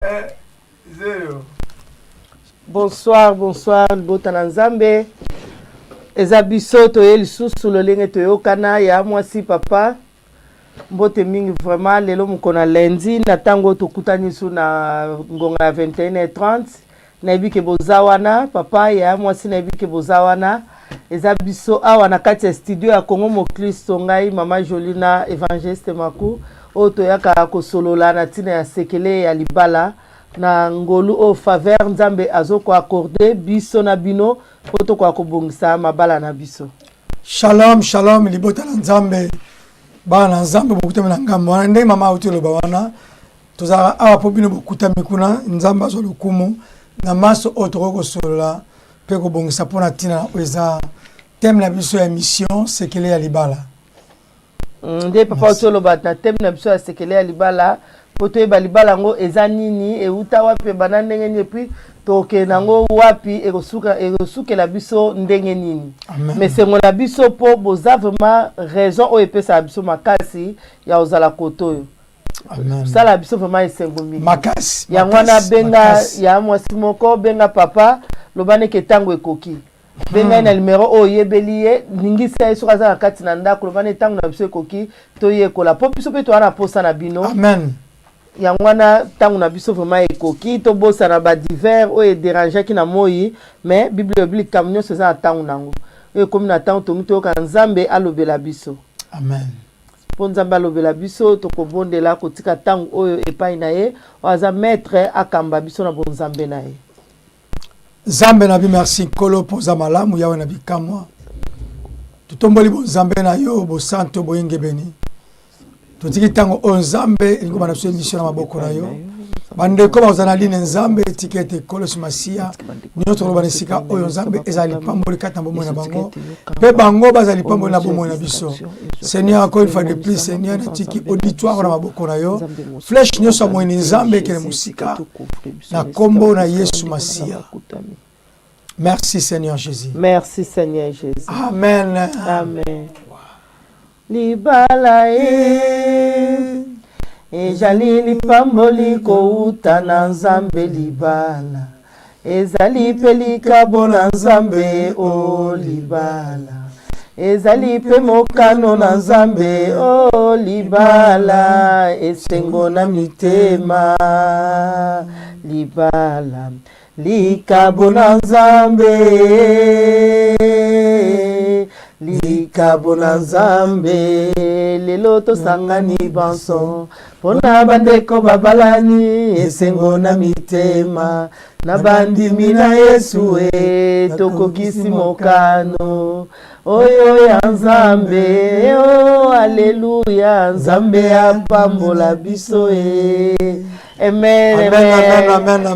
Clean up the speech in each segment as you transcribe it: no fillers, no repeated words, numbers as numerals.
Eh, zero. Bonsoir, bonsoir, libota na Nzambe. Eza biso toye lisusu lolenge toyokana ya mwasi papa. Mbote mingi vraiment lelo mokolo na lundi na ntango tokutani su na ngonga ya 21h30. Nayebi ke boza wana papa ya mwasi, nayebi ke boza wana. Eza biso awa na kati ya studio ya Congo Moklisto, ngai mama Jolie na évangéliste Maku, oyo toyaka kosolola na ntina ya sekele ya libala na ngolu oyo faveur Nzambe azokoaccorder biso na bino mpo tokoka kobongisa mabala na biso. Shalom, shalom, libota na Nzambe, bana na Nzambe bokutami na ngambo wana. Ndenge mama auti oloba wana, tozalaka awa mpo bino bokutami kuna. Nzambe azwa lokumu na maso oyo tokoki kosolola mpe kobongisa mpona ntina oyo eza thème na biso ya émission, sekele ya libala. Nde papa auti oloba na thème na biso ya sekele ya libala, mpo toyeba libala yango eza nini, euta wapi, ebanda ndenge nini, et puis tokende yango wapi, ekosukela biso ndenge nini. Mais sengo na biso mpo boza vraiment raison oyo epesaka biso makasi ya kozala kote oyo. Sala biso vraiment esengo mingi. Makasi. Yango wana benga ya mwasi moko, benga papa, loba neke ntango ekoki. Benga ye na numero oyo oyebeli ye, ningisa ye soki aza na kati na ndako. Loba ne ntango na biso ekoki, toyekola, mpo biso mpe toza na posa na bino. Amen. Yango wana ntango na biso vraiment ekoki, tobosana badivers oyo edérangeaki na moi. Mais Bible elobi likambo nyonso eza na ntango nango. Oyo ekomi na ntango tongi toyoka Nzambe alobela biso. Amen. Mpo Nzambe alobela biso, tokobondela, kotika ntango oyo epai na ye oyo aza maître, akamba biso na bonzambe na ye. Nzambe na bi, merci Nkolo mpo oza malamu. Yawe na bikamwa, totomboli bonzambe na yo, bosanto, boyengebeni. Totiki ntango oyo, Nzambe, elingi kobanda biso émission na maboko na yo. Bandeko bakozala na line, Nzambe, etika ete Nkolo Yesu Masiya, nyonso tokoloba na esika oyo, Nzambe, ezala lipamboli kati na bomoi na bango, mpe bango bazala lipamboli na bomoi na biso. Seigneur, encore une fois de plus, Seigneur, natiki auditoire na maboko na yo. Flèche nyonso ya moyini, Nzambe, ekele mosika na nkombo na Yesu Masiya. Merci Seigneur Jésus. Merci Seigneur Jésus. Amen. Amen. Libala e ezali lipamboli kouta na Nzambe. Libala ezali mpe likabo na Nzambe. O libala ezali mpe mokano na Nzambe. O libala esengo na mitema. Libala likabo na Nzambe, likabo na Nzambe. Lelo tosangani banso mpona bandeko babalani, esengo na mitema na bandimi na Yesu. E tokokisi mokano oyo ya Nzambe. O aleluya, Nzambe apambola biso e. Amen.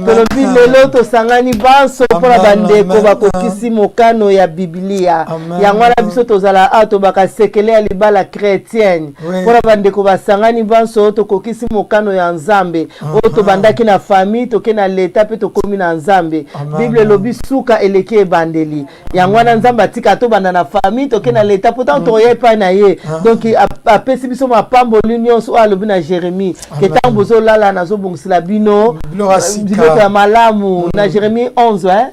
Tolobi lelo tosangani banso mpona bandeko bakokisi mokano ya Biblia. Yango wana biso tozala awa, tobaka sekele ya libala chrétienne mpona bandeko basangani banso. Tokokisi mokano ya Nzambe oyo tobandaki na famille, toke na leta, mpe tokomi na Nzambe. Bible elobi suka eleki ebandeli. Yango wana Nzambe atika tobanda na famille, toke na leta, mpo ntango tokoya epai na ye, donc apesi biso mapamboli nyonso oyo alobi na Jérémie ke ntango bozolala, nazobongisela bino biloko ya malamu. Na Jérémie 11,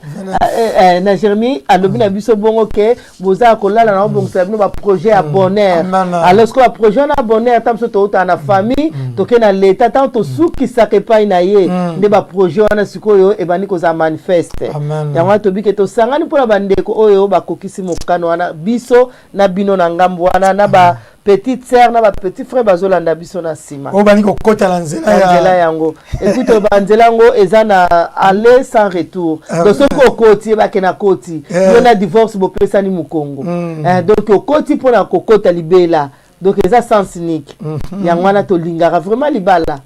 na Jérémie alobi na biso bongo ke boza kolala, na obongisela bino baprojet ya bonheur. Alors sikoyo baprojet wana bonheur, ntango biso toutaka na famille, toke na leta, ntango tosukisaka epai na ye, nde baprojet wana sikoyo ebandi kozala manifeste. Yango wana tobike tosangani mpona bandeko oyo bakokisi mokano wana, biso na bino na ngambo wana, na ba petite sœur na ba petit frère bazolanda biso na nsima. Oyo bandi kokɔta na nzela. Nzela yango ekuti, banzela yango eza na aller sans retour. Donc soki okoti, ebake na koti yo na divorce, bopesani mokongo. Donc okoti mpona kokota libela, donc eza sens unique. Yango wana tolingaka vraiment libala,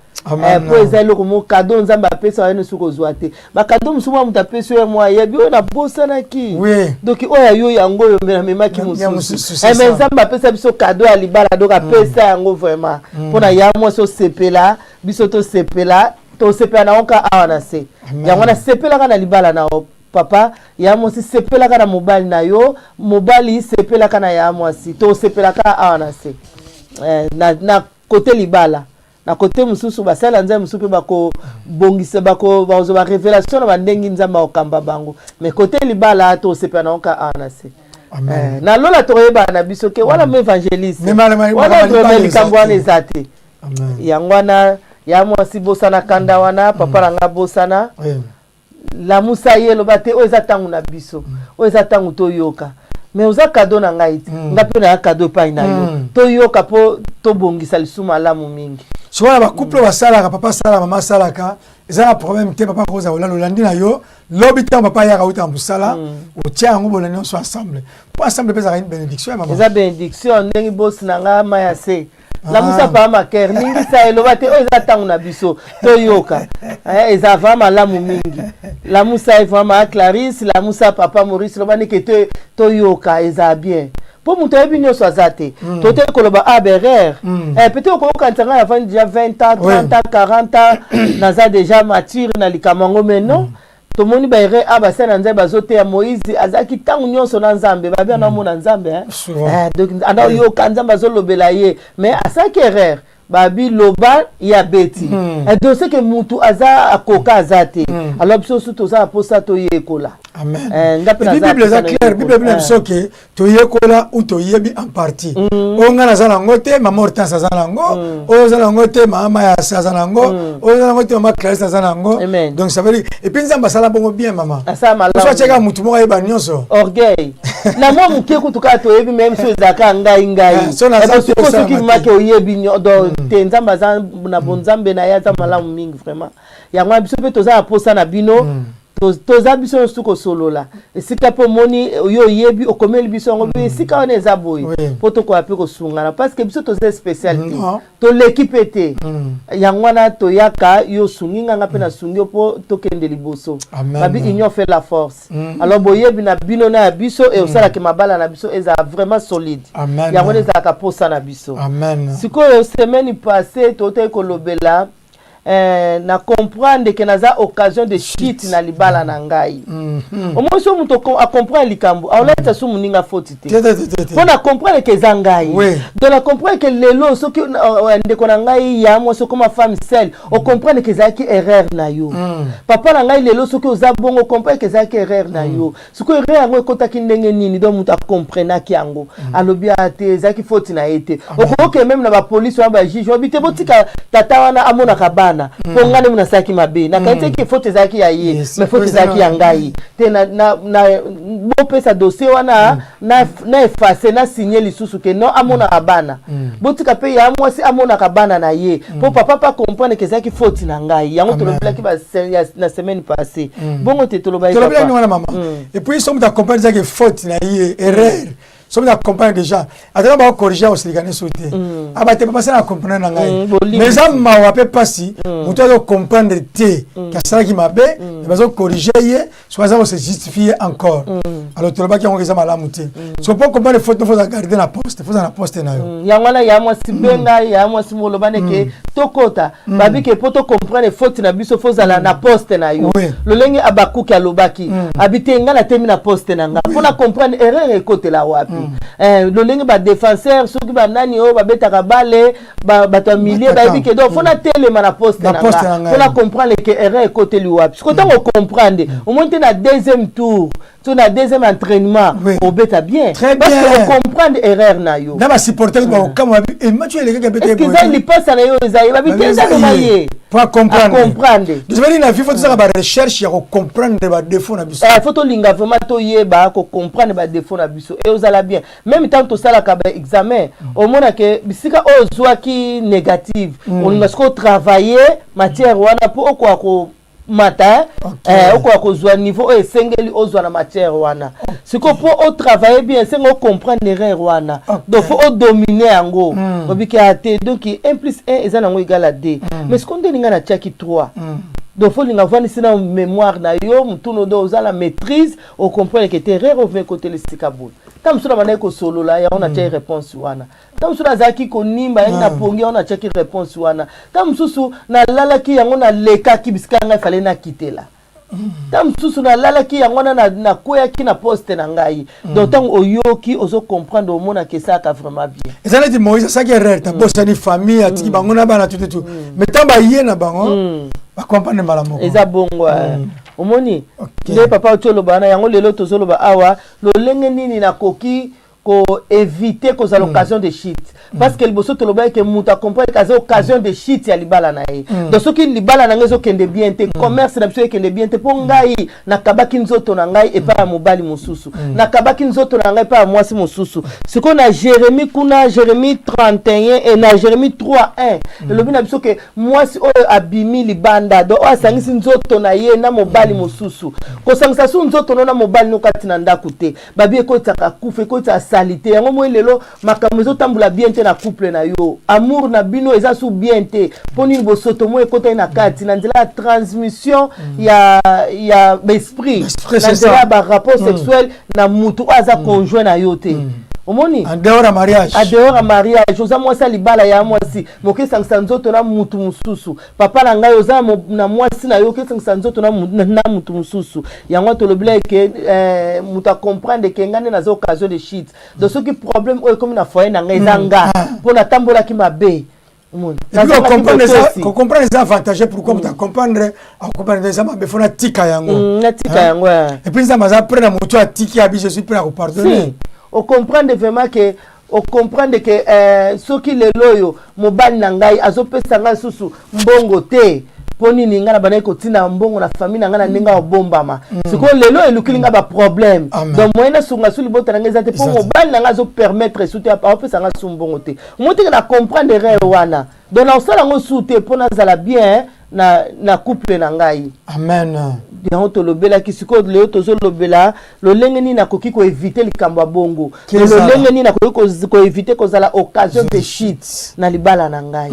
mpo eza eloko moko cadeau Nzambe apesa yo, soki ozwa te bacadeau mosusu, mwa moto apesi oyo, mwa ayebi oyo nabosanaki. Donc oyo ayo yango oyo namemaki mosusu. Mais Nzambe apesa biso cadeau ya libala, donc apesa yango vraiment mpona ya mwasi osepela, biso tosepela, tosepela na oka awa na se. Yango nasepelaka na libala na yo papa ya mwasi, sepelaka na mobali na yo, mobali sepelaka na ya mwasi, tosepelaka awa na se na kote libala. Na kote mosusu, basala Nzambe mosusu mpe bakobongisa, bakozwa barévélation na bandenge Nzambe akokamba bango. Mais kote libala, tosepela nango ka awa na se. Na lola tokoyebana na biso ke wana mo évangéliste wana, vraiment likambo wana eza te. Yango wana ya mwasi, bosana kanda wana. Papa na nga, bosana, lamusa ye, eloba te oyo eza ntango na biso, oyo eza ntango toyoka. Mais oza cadeau na ngai te, nga mpe naya cadeau epai na yo. Toyoka mpo tobongisa lisusu malamu mingi. Soki na bacouple basalaka, papa asalaka, mama asalaka, eza na problème te. Papa akozala kolala, olandi na yo lobi ntango papa ayaka uta na mosala, otia yango, bolandi nyonso ensemble, po ensemble mpe ezalaka une bénédiction ya mama. Eza bénédiction. Ndenge bosi na nga mai ya se, lamusa papa maker, ningisa, eloba te oyo eza ntango na biso toyoka. Eza vraiment malamu mingi. Lamusa ye vraiment, Clarisse, lamusa papa Maurice, loba ndeke toyoka, eza bien, mpo moto ayebi nyonso aza te. To te koloba a berere, peut-être okoyokanisa ngai nafandi déjà 20 ans, 30 ans, 40 ans, naza déjà mature na likambo yango. Mais non, tomoni baerreur a basali na Nzambe bazoteya. Moïse azalaki ntango nyonso na Nzambe, babi ana omona Nzambe, donc anda oyoka Nzambe azolobela ye, mais asalaki erreur, babi loba ya beti. Donc c'est que mutu aza akoka aza te. Alors biso su toza na mposa toyekola. Nga mpe Bible eza claire. Bible ebina biso ke toyekola ou toyebi en partie. Oyo ngai naza nango te, mama Hortense aza nango. Oyo oza nango te, mama Mayasi aza nango. Oyo oza nango te, mama Clarisse aza nango. Donc ça veut dire, et puis Nzambe asala bongo bien, mama. So atiaka mutu moko ayeba nyonso. Orgueil na mwa moke kutu kaka toyebi, même so ezalaka ngai ngai soki maki oyebi. Donc te, Nzambe aza na bonzambe na ye, aza malamu mingi vraiment. Yango wana biso mpe toza na posa na bino, toza biso nyonso kosolola esika mpe omoni yo oyebi, okomeli biso yango mpe esika wana eza boye, mpo tokoka mpe kosungana, parce que biso toza spécial te, toleki mpe te. Yango wana toyaka, yo osungi nganga mpe nasungi yo mpo tokende liboso. Babi union fait la force. Alors boyebi na bino na ya biso e osalaka mabala na biso ezala vraiment solide. Yango wana ezalaka posa na biso. Sikoyo, semaine passée totaki kolobela na comprendre ke naza occasion de chute na libala na ngai. Omoni, so moto acomprendre likambo, aolatisa so moninga foti te, mpo na comprendre ke eza ngai. Donc na comprendre ke lelo soki ndeko na ngai ya mwasi okoma femme seule, ocomprendre ke ezalaki erreur na yo. Papa na ngai, lelo soki oza bongo, ocomprendre ke ezalaki erreur na yo. Sikoyo erreur yango ekɔtaki ndenge nini? Donc moto acomprenaki yango, alobi a te, ezalaki foti na ye te. Okoki même na bapolisi wana, bajuge obi te, botika tata wana amonaka bana, mpo ngai nde nasalaki mabe, nakanisaki faute ezalaki ya ye, mais faute ezalaki ya ngai te. Bopesa dossier wana, na efface, na signe lisusu ke non, amonaka bana. Botika mpe ya mwasi amonaka bana na ye, mpo papa mpe acomprendre ke ezalaki faute na ngai. Yango tolobelaki na semaine passée bongo te, tolobaki. Tolobelaki wana, mama. Et puis so moto acomprendre ezalaki faute na ye, erreur, so moto acomprendre déjà, ataka bakocorriger, akosilika nyonso te. Aba te, papa sala comprendre na ngai. Mais eza mawa mpe mpasi, moto azocomprendre te ke asalaki mabe, mais bazocorriger ye, so aza kose justifier encore. Alors tolobaki yango eza malamu te. So po comprendre faute, faut garder na poste, faut na poste na yo. Yango wana ya mwasi, benga ya mwasi, moloba neke tokota babike mpo tocomprendre faute na biso, faut ozala na poste na yo. Lolenge Abakuki alobaki, abi te, ngai natemi na poste na nga mpo na comprendre erreur ekotela wapi. Lolenge badéfenseur, soki banani oyo babetaka bale, bato ya milieu bayebi ke donc faut natelema na poste na nga mpo na comprendre ke erreur ekoteli wapi. Siko ntango ocomprendre, omoni te, na deuxième tour to na deuxième entraînement obeta bien, parce que ocomprendre erreur na yo. Na basupporter bakokamwa, match elekaki abeta. Est-ce eza lipasa na yo, eza ye, babi te, eza koma ye. Po comprendre, tozali na vie, faut tosala barecherche ya kocomprendre badéfaut na biso. Faut tolinga vraiment toyeba kocomprendre badéfaut na biso e ozala bien. Même ntango tosalaka baexamen, omonake bisika oyo ozwaki négative, olinga sikoyo otravailler matière wana mpo okoka komata, okoka kozwa niveau oyo esengeli ozwa na matière wana. Sikoyo mpo otravailler bien, esengi ocomprendre erreur wana. Donc faut odominer yango. Obiki ya te, donc 1 plus 1 eza nango égal à 2, mais sikoyo nde ninga natiaki 3. Donc faut linga ovandisi na mémoire na yo mutunu, do oza na maîtrise, ocomprendre ke te, erreur ovin ekotela esika boye. Ntango mosusu na bandaki kosolola, yango natiaki réponse wana. Ntango mosusu nazalaki konimba, yangi na pongi, yango natiaki réponse wana. Ntango mosusu nalalaki, yango nalekaki bisika ngai fale nakitela. Ntango mosusu nalalaki yango wana, nakweyaki na poste na ngai. Donc ntango oyoki, ozocomprendre, omonaka esalaka vraiment bien. Eza neti Moïse asalaki erreur, tabosani famille, atiki bango na bana, tututu, mais ntango baye na bango, bacomprendre mbala moko. Eza bongo. Omoni nde papa oti oloba wana, yango lelo tozoloba awa lolenge nini nakoki koéviter kozala occasion de chute, parce que liboso tolobaki ke moto acomprendre ke aza occasion de chute ya libala na ye. Donc soki libala na ngai ezokende bien te, commerce na biso ekende bien te, mpo ngai nakabaki nzoto na ngai epai ya mobali mosusu, nakabaki nzoto na ngai epai ya mwasi mosusu. Sikoyo na Jérémie kuna, Jérémie 31 e na Jérémie 3 1, elobi na biso ke mwasi oyo abimi libanda, donc oyo asangisi nzoto na ye na mobali mosusu, kosangisa su nzoto no na mobali no kati na ndako te. Babi ekotisaka kufa, ekotisaka saleté. Yango moi lelo makambo ezotambola bien te na couple na yo, amour na bino eza su bien te. Mpo nini? Bosoto mo ekotaki na kati na nzela ya transmission ya baesprit, na nzela ya barapport sexuel na mutu oyo aza conjoint na yo te. Omoni? En dehors ya mariage. En dehors ya mariage. Oza mwasi ya libala, ya mwasi mokesangisa nzoto na mutu mosusu. Papa na ngai, oza na mwasi na yo, okesangisa nzoto na mutu mosusu. Yango tolobela eke moto acomprendre ke ngai nde naza occasion de chute. Donc soki problème oyo ekomi na foyer na ngai, eza nga mpo natambolaki mabe. Kocomprendre eza avantage. Pourquoi moto acomprendre, acomprendre eza mabe, fo natika yango. Natika yango. Et puis Nzambe aza prêt na moto atiki, abi je suis prêt à kopardonner. Ocomprendre vraiment ke ocomprendre ke soki lelo oyo mobali na ngai azopesa ngai lisusu mbongo te, mpo nini? Ngai na bandaki kotinda mbongo na famille na ngai na ndenge akobombama. Sikoyo lelo elukili ngai baproblème, donc moyen nasunga su libota na ngai eza te, mpo mobali na ngai azopermettre su te, aopesa ngai su mbongo te. Omoni teke na comprendre erreur wana, donc naosala yango su te mpo nazala bien na couple na ngai. Amen. Yango tolobelaki. Sikoyo lelo tozolobela lolenge nini nakoki koéviter likambo ya bongo, lolenge nini nakoki koéviter kozala occasion de chute na libala na ngai.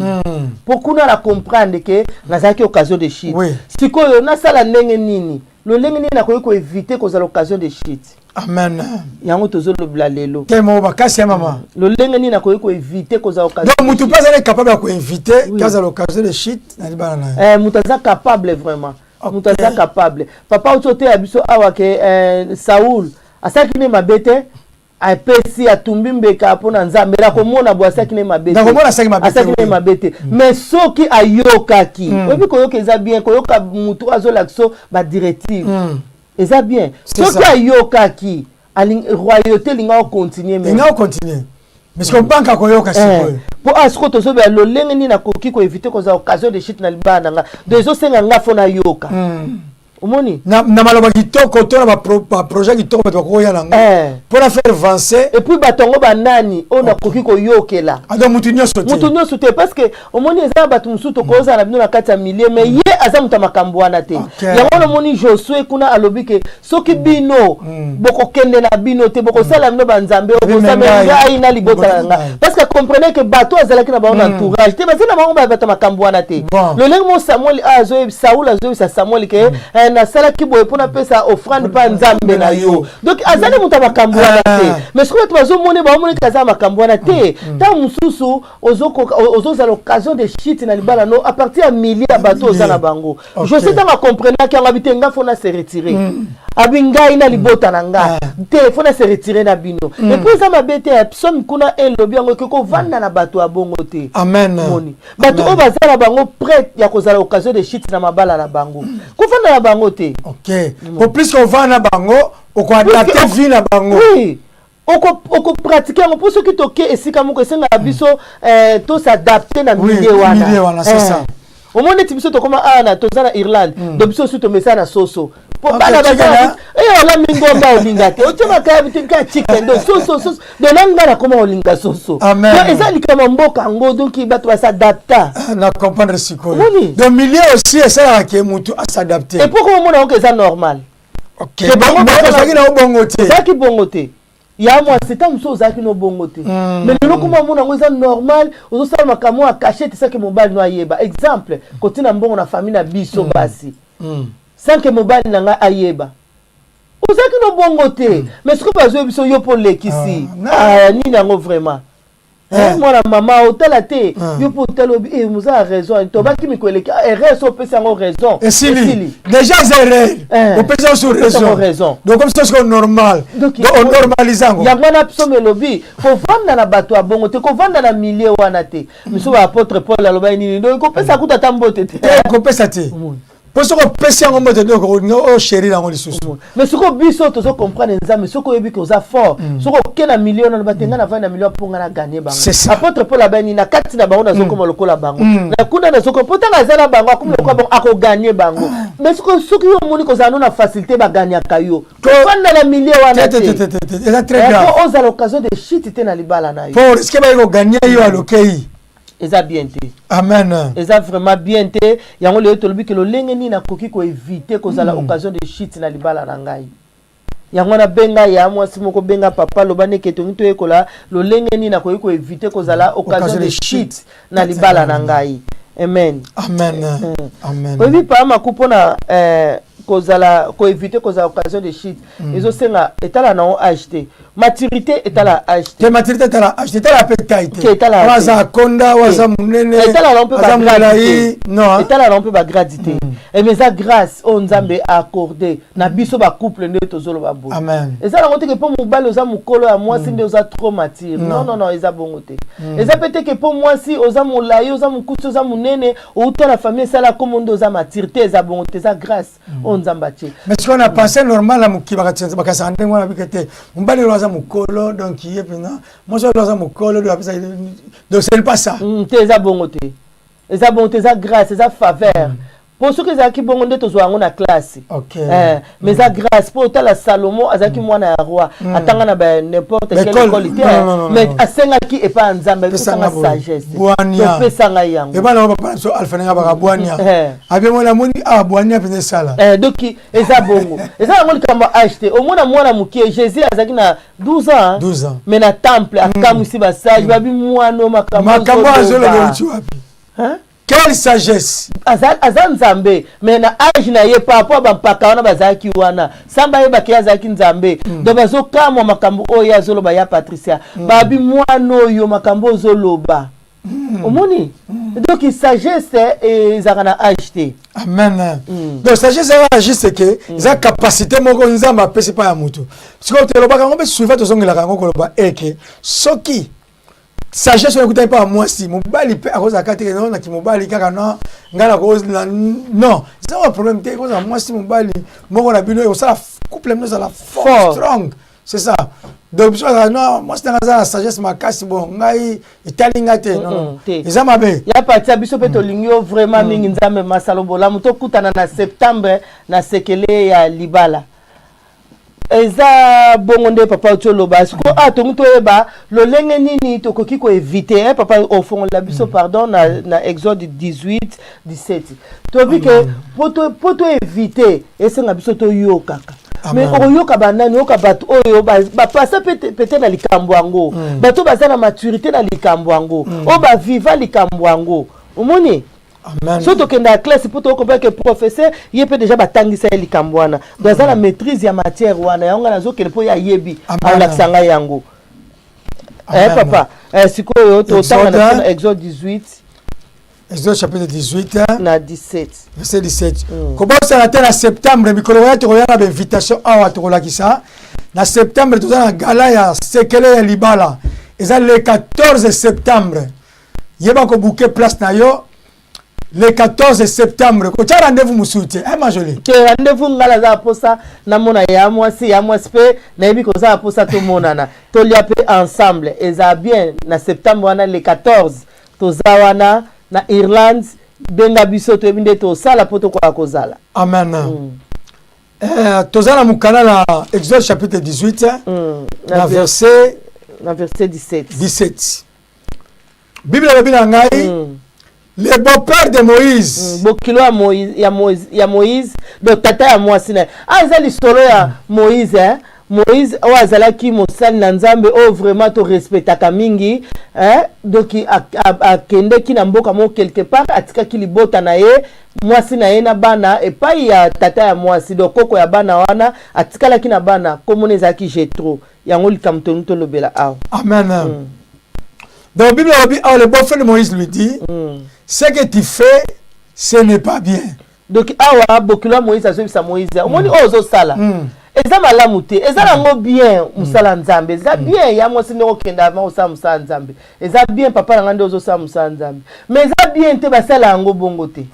Mpo kuna na comprendre ke nazalaki occasion de chute. Sikoyo nasala ndenge nini? Lolenge nini nakoki koéviter kozala occasion de chute? Amen. Yango tozolobela lelo. Te mo makasi ya mama. Lolenge nini nakoki koéviter kozala occasion. Donc mutu mpe azali capable ya koéviter kazala occasion de chute na libala na ye? Moto aza capable vraiment, moto aza capable. Papa oti oteya biso awa ke Saul asalaki ne mabe te, apesi, atumbi mbeka mpo na Nzambe. Nakomona boye asalaki ne mabe, asalaki ne mabe te. Mais soki ayokaki, oyebi, koyoka eza bien, koyoka mutu azolakisa badirective eza bien. Soki ayokaki, royauté elinga ocontinue. Elinga ocontinue, parce que banka koyoka sikoyo. Mpo a sikoyo tozobela lolenge nini nakoki koéviter kozala occasion de chute na libala na nga. Donc ezosenga nga fo nayoka. Omoni? Na maloba kitoko to na baprojet kitoko, bato bakoya nango mpona faire avancer. Et puis bato yango banani oyo nakoki koyokela? Donc mutu nyonso te? Mutu nyonso te, parce que omoni, eza na bato mosusu tokozala na bino na kati ya milieu, mais ye aza moto ya makambo wana te. Yango wana omoni Josue kuna alobi ke soki bino bokokende na bino te, bokosala bino banzambe, okosala ngai na libota na ngai, parce que comprenez ke bato azalaki na bango na entourage te, baza na bango bato ya makambo wana te. Lolenge mo Samuel, Saul azoyebisa Samuel ke nasalaki boye mpo napesa offrande mpa Nzambe na yo. Donc azali moto ya makambo wana te, mais soki bato bazomoni, baomoniki aza makambo wana te. Ntango mosusu ozozala occasion de chute na libala no à partir ya milieu ya bato oza na bango. José, ntango acomprenaki yango, abi te, nga fo na se retire, abi ngai na libota na nga te, fo na se retire na bino. Et puis eza mabe te ya Psaume kuna elobi yango ekoki kovanda na bato ya bongo te. Amen. Moni bato oyo baza na bango prêt ya kozala occasion de chute na mabala na bango, kovanda na bango te. Ok, po plus kovanda na bango, okoadapter vie na bango. Oui, okopratiquer yango, mpo soki toke esika moko, esengaka biso tos'adapter na milieu wana. Omoni neti biso tokóma awa na toza na Irlande, donc biso osi tomesana na soso, po bana baza olambi ngomba, olinga te, otie makaya ka chicken, donc soso soso. Donc na ngai nakóma olinga soso. Donc eza likambo ya mboka yango, donc bato bas'adapta. Na comprendre sikoyo. Donc milieu aussi esalaka ke motu as'adapte. Et puis komomona yango eza normal. Ozalaki na bongo te. Ozalaki bongo te ya mwasi, ntango mosusu ozalaki no bongo te, mais lelo koma omona yango eza normal, ozosala makambo ya cachette sans que mobali no ayeba. Exemple, kotina mbongo na famille na biso basi sans que mobali na ngai ayeba. Ozalaki no bongo te, mais soki bazoyebi biso yo mpo olekisi nini yango vraiment. Eh, mwana mama otala te, yo mpo otala obi eh, moza na raison. Tobaki mikolo eleki, ah, erreur so opesi yango raison. Esili déjà, eza erreur. Opesi yango sur raison, donc comme ça sikoyo normal, donc onormalise yango. Yango wana psaume elobi kovanda na bato ya bongo te, kovanda na milieu wana te. Miso ba apôtre Paul alobaki nini? Donc kopesa kuta ata mbote te. Kopesa te, mpo soki opesi yango mbote, donc ochérir yango lisusu. Mais soki biso tozo comprendre Nzambe, soki oyebi ke oza fort, soki oke na milieu wana, loba te: "Ngai navandi na milieu mpo ngai na gagner bango." Apôtre Paul abani na kati na bango, nazokoma lokola bango na kuna, nazokoma mpo ntango aza na bango, akomi lokola bango, akogagner bango. Mais soki yo omoni kozala no na facilité, bagagnaka yo, kovanda na milieu wana te. Eza très grave. Po ozala occasion de chute te na libala na yo. Po risque baye kogagner yo, alokei. Eza bien te. Amen. Eza vraiment bien te. Yango lelo tolobi ke lolenge nini nakoki koéviter kozala occasion de chute na libala na ngai. Yango wana benga ya mwasi moko, benga papa, loba ndeke tongi toyekola lolenge nini nakoki koéviter kozala occasion de chute na libala na ngai. Amen. Amen, amen. Oyebi pa maku, mpona kozala koéviter kozala occasion de chute, ezosenga etala nango âge te, maturité etala âge te. Maturité etala âge te, etala mpe taille te. Oyo aza akonda, oyo aza monene. Etala nango mpe. Aza molai, non. Etala nango mpe bagrade te, mais eza grâce oyo Nzambe accordé na biso bacouple nde tozoloba boye. Amen. Eza nango teke mpo mobali oza mokolo ya mwasi nde oza trop mature. Non, non, non, eza bongo te. Eza mpe teke mpo mwasi oza molai, oza mokusi, oza monene, outa na famille esala komo nde oza mature te. Eza bongo te, eza grâce oyo Nzambe atie. Mais sikoyo na pensée normale na mokili, bakasaka ndenge wana bike te. Mobali oyo aza mokolo, donc ye mpena mwasi oyo aza mokolo, donc apesa, donc ce n'est pas ça. Te, eza bongo te, eza bongo te. Eza grâce, eza faveur. Mpo soki ezalaki bongo nde tozwa yango na classe. Mais eza grâce, mpo otala Salomo azalaki mwana ya roi, atanga na ba n'importe quelle école te, mais asengaki epai ya Nzambe: "Apesanga sagesse, topesa ngai yango." Ebana papa na biso Alpha ndenge baka bwania abe mona amoni awa bwania mpenza esala. Donc eza bongo, eza yango likambo ya âge te. Omona mwana moke Jésus azalaki na 12 ans. 12 ans. Mais na temple akamwisi basage, babi mwana makambo azoloba euti wapi? Quelle sagesse! Aza, aza Nzambe, mais na âge na ye, par rapport bampaka wana bazalaki wana, samba ayebaki ye azalaki Nzambe. Donc bazokamwa makambo oyo ye azoloba. Ya Patricia, babi mwana oyo makambo ozoloba. Omoni. Donc sagesse ezalaka na âge te. Amen. Donc sagesse eza juste ke eza capacité moko Nzambe apesi mpa ya motu. Sikoyo tolobaka yango mpe souvent, tozongelaka yango koloba eke soki sagesse oyo ekutani mpa ya mwasi, mobali mpe akozala te. No, naki mobali kaka, no, ngai nakoza, non, eza wa problème te. Ekozala mwasi, mobali moko na bino, ekosala couple bino ezala fort, strong, c'est ça. Donc biso azala, non, mwasi nanga aza na sagesse makasi, bon, ngai etali ngai te, non, eza mabe. Ya patia biso mpe tolingi yo vraiment mingi. Nzambe masalo bolamu, tokutana na septembre na sekele ya libala. Eza bongo nde papa oti oloba. Sikoyo a tongi toyeba lolenge nini tokoki koéviter, eh, papa ofongola biso, pardon, na Exode 18 17. Toyebi ke mpo toéviter, esenga biso toyokaka. Mais okoyoka banani? Oyoka bato oyo bapasa peut-être na likambo yango, bato baza na maturité na likambo yango, oyo baviva likambo yango. Omoni, so tokende ya classe mpo tokokomprendre ke professeur ye mpe déjà batangisa ye likambo wana, donc aza na maîtrise ya matière wana. Yango ngai nazokende mpo ye ayebi, alakisa ngai yango. Papa, sikoyo totanga na Exode 18. Exode chapitre 18. Na 17. Verset 17. Kobosana te, na septembre, mikolo oya, tokoya na bainvitation awa, tokolakisa. Na septembre toza na gala ya sekele ya libala, eza le 14 septembre. Yeba kobooker place na yo le 14 septembre, kotia rendez-vous mosusu te, eh, Majoli. Te, rendez-vous ngai naza na posa namona ya mwasi, ya mwasi mpe nayebi koza na posa tomonana, tolia mpe ensemble, eza bien. Na septembre wana, le 14, toza wana na Irlande. Benga biso, toyebi nde tosala mpo tokoka kozala. Amen. Toza na mokanda na Exode chapitre 18, na verset Na verset 17. 17. Bible elobi na ngai: le beau-père de Moïse. Bokilo ya Moïse, ya Moïse, ya Moïse, donc tata ya mwasi na ye. Ah, eza lisolo ya Moïse, hein? Moïse oyo azalaki mosali na Nzambe oyo vraiment torespectaka mingi, hein? Donc akendeki na mboka moko quelque part, atikaki libota na ye, mwasi na ye na bana epai ya tata ya mwasi, donc koko ya bana wana. Atikalaki na bana, komona ezalaki Jetro. Yango likambo toni tolobela awa. Amen. Donc Bible alobi awa, le beau-frère de Moïse lui dit: "Ce que tu fais, ce n'est pas bien." Donc awa bokilo ya Moïse azoyebisa Moïse: omoni oyo ozosala eza malamu te. Eza nango bien, mosala ya Nzambe eza bien. Ya mwasi, ndenge okende avant kosala mosala ya Nzambe eza bien. Papa na ngai, nde ozosala mosala ya Nzambe, mais eza bien te, basala yango bongo te.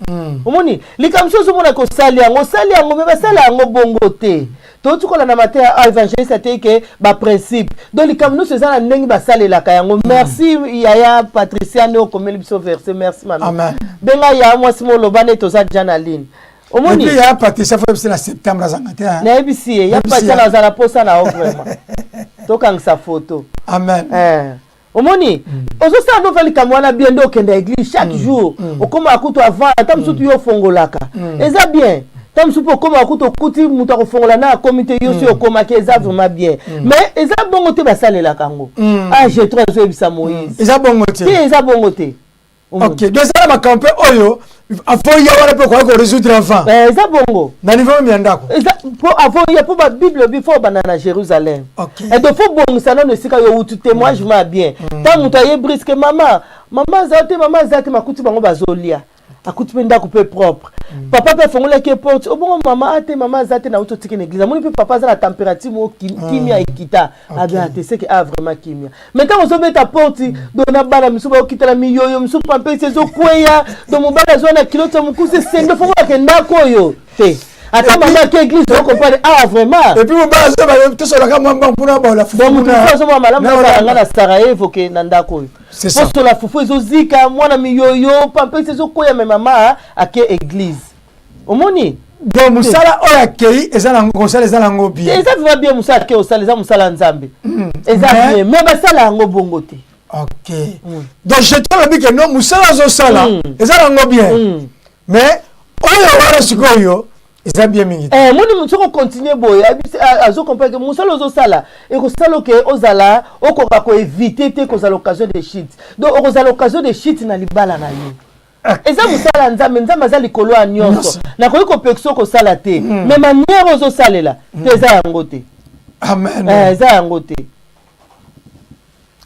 Omoni likambo mosusu, ozomona kosali yango, osali yango, mais basala yango bongo te. Touti kolanda mateya ya évangéliste, atei ke baprincipe. Donc likambo nyonso eza na ndenge basalelaka yango. Merci yaya Patricia, nde okomeli biso verset. Merci mami. Amen. Benga ya mwasi, moloba nde toza ja na ligne, omoni. Et puis ya Patricia, faut yebisi na septembre azanga te, hein. Nayebisi ye ya Nayebisi Patricia. ye. Nazala posa na yo vraiment, tokangisa photo. Amen. Omoni, ozosala nova likambo wana bien, nde okende église chaque jour, okomaka kutu avant, ata mosusu yo ofongolaka, eza bien. Ta mosusu mpe okomaka kutu, okuti moto akofongola na akomi te, yo si okomaki, eza vraiment bien. Mais eza bongo te, basalelaka yango. Ah, Jetro azoyebisa Moïse. Eza bongo te. Te, eza bongo te. Ok, donc eza na makambo mpe oyo avant ya wana mpe okoki korésoudre avant. Eza bongo. Na niveau même ya ndako. Eza mpo avant ya, mpo babible obi fo obanda na Jérusalem. Et donc fo bongisa nano esika yo wutu. Témoignage ma bien, ntango moto aye brusque: "Mama, mama aza te, mama aza te." Makuti bango bazolia, akuti mpe ndako mpe propre. Papa mpe afongolaki porte: "Obongo mama ate?" "Mama aza te, nauti otiki na église." Amoni mpe papa aza na température moko, kimia ekita. Abi ate seke a vraiment kimia. Mais ntango ozobeta porte, do na bana misusu baokita na miyoyo, misusu pampesi ezokweya, do mobali azwa na kiloti ya mokusi, esenge fongolaka ndako oyo te. Ata mama ake église, ocomprendre awa vraiment. Et puis mobali azoba tosolaka mwa mbangu mpona baola fufu. Donc motu mosusu azomona malamu azala nga na Sarajevo ke na ndako oyo. C'est ça. Posola fufu ezozika, mwana miyoyo, pampesi ezokweya, mais mama ake église, omoni. Donc mosala oyo akei eza nango, kosala eza nango bien. Eza vraiment bien. Mosala ake osala eza mosala ya Nzambe, eza bien, mais basala yango bongo te. Ok, donc Jetro alobi ke non, mosala azosala eza nango bien, mais oyo wana sikoyo eza bien mingi te. Moni, soki ocontinue boye, azocomprendre ke mosala ozosala ekosala oke ozala okoka koéviter te kozala occasion de chute. Donc okozala occasion de chute na libala na yo. Eza mosala ya Nzambe, Nzambe aza likolo ya nyonso. Nyonso. Nakoki kopekisa kosala te, mais manière ozosalela te, eza yango te. Amen. Eza yango te.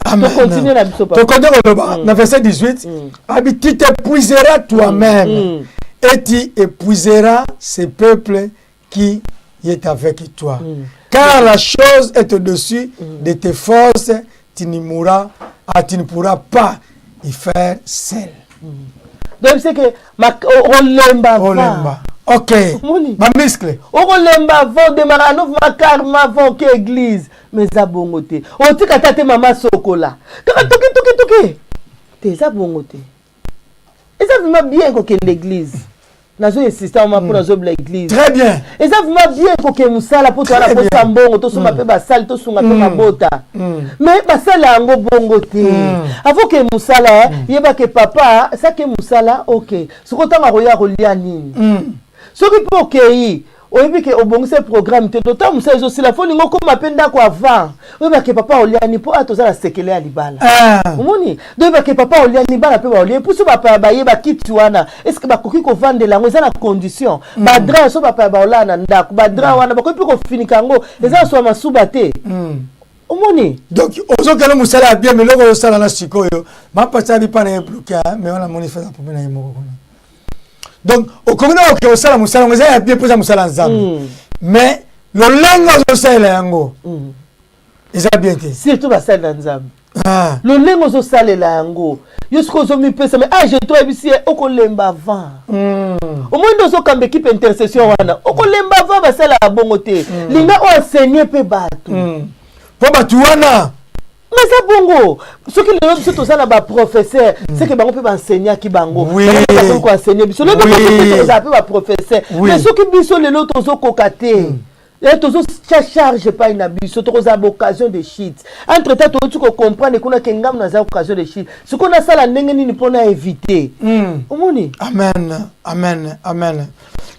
Amen. Tocontinue na biso, papa. Tokonde koloba na verset 18, abi: "Tu t'épuiseras toi-même et tu épuiseras ce peuple qui est avec toi, car la chose est au-dessus de tes forces, tu n'y mourras, ah, tu ne pourras pas y faire seul." Donc c'est que okolemba. Olemba, ok. Omoni. Bamuscle. Okolemba avant odémarrer anova makarma, avant oke église. Mais eza bongo te. Otika ta te, mama sokola kaka toki toki toki te, eza bongo te. Eza vraiment bien kokende église, nazo insiste mama mpo nazobela église. Très bien. Eza vraiment bien kokende mosala mpo towana Très bien. posa mbongo, tosomba mpe basali, tosunga mpe mabota, mais basala yango bongo te. Avant ke mosala, yebake papa sake mosala, ok, soki otanga koya kolia nini, soki mpe okei, oyebi ke obongisi programme te, to ntango mosala ezosila, fo olingi okóma mpe ndako avant, oyebake papa oliani, mpo a toza na sekele ya libala. Omoni, do oyebake papa oliani, bana mpe baolia, epusi bapaya baye, bakiti wana est-ce bakoki kovandela yango? Eza na condition, badrap so bapaya baolala na ndako, badrap wana bakoki mpe kofinika yango, eza na swa masuba te. Omoni. Donc ozokende mosala ya bien, mais eloko ozosala na sikoyo mapasi abi mpa na ye bloqué, mais wana moni feza problème na ye moko kuna. Donc okomi na oke osala mosala yango, eza ya bien mpo eza mosala ya Nzambe, mais lolenge ozosalela yango eza bien te. Surtout basali na Nzambe. Lolenge ozosalela yango, yo soki ozomipesa, mais age to oyebisi ye, okolemba avant. Omoi nde ozokamba équipe intercession wana, okolemba avant. Basalaka bongo te. Linga oyo enseigner mpe bato. Mpo bato wana. Mais eza bongo. Soki lelo biso toza na baprofesseur, seke bango mpe baenseignaki bango. Bakoki koenseigner biso lelo, tozala mpe baprofesseur. Mais soki biso lelo tozokoka te, tozotia charge epai na biso, tokozala baoccasion de chute. Entre temps touti kocomprendre kuna ke ngambo naza occasion de chute, sikoyo nasala ndenge nini mpona éviter? Omoni. Amen, amen, amen.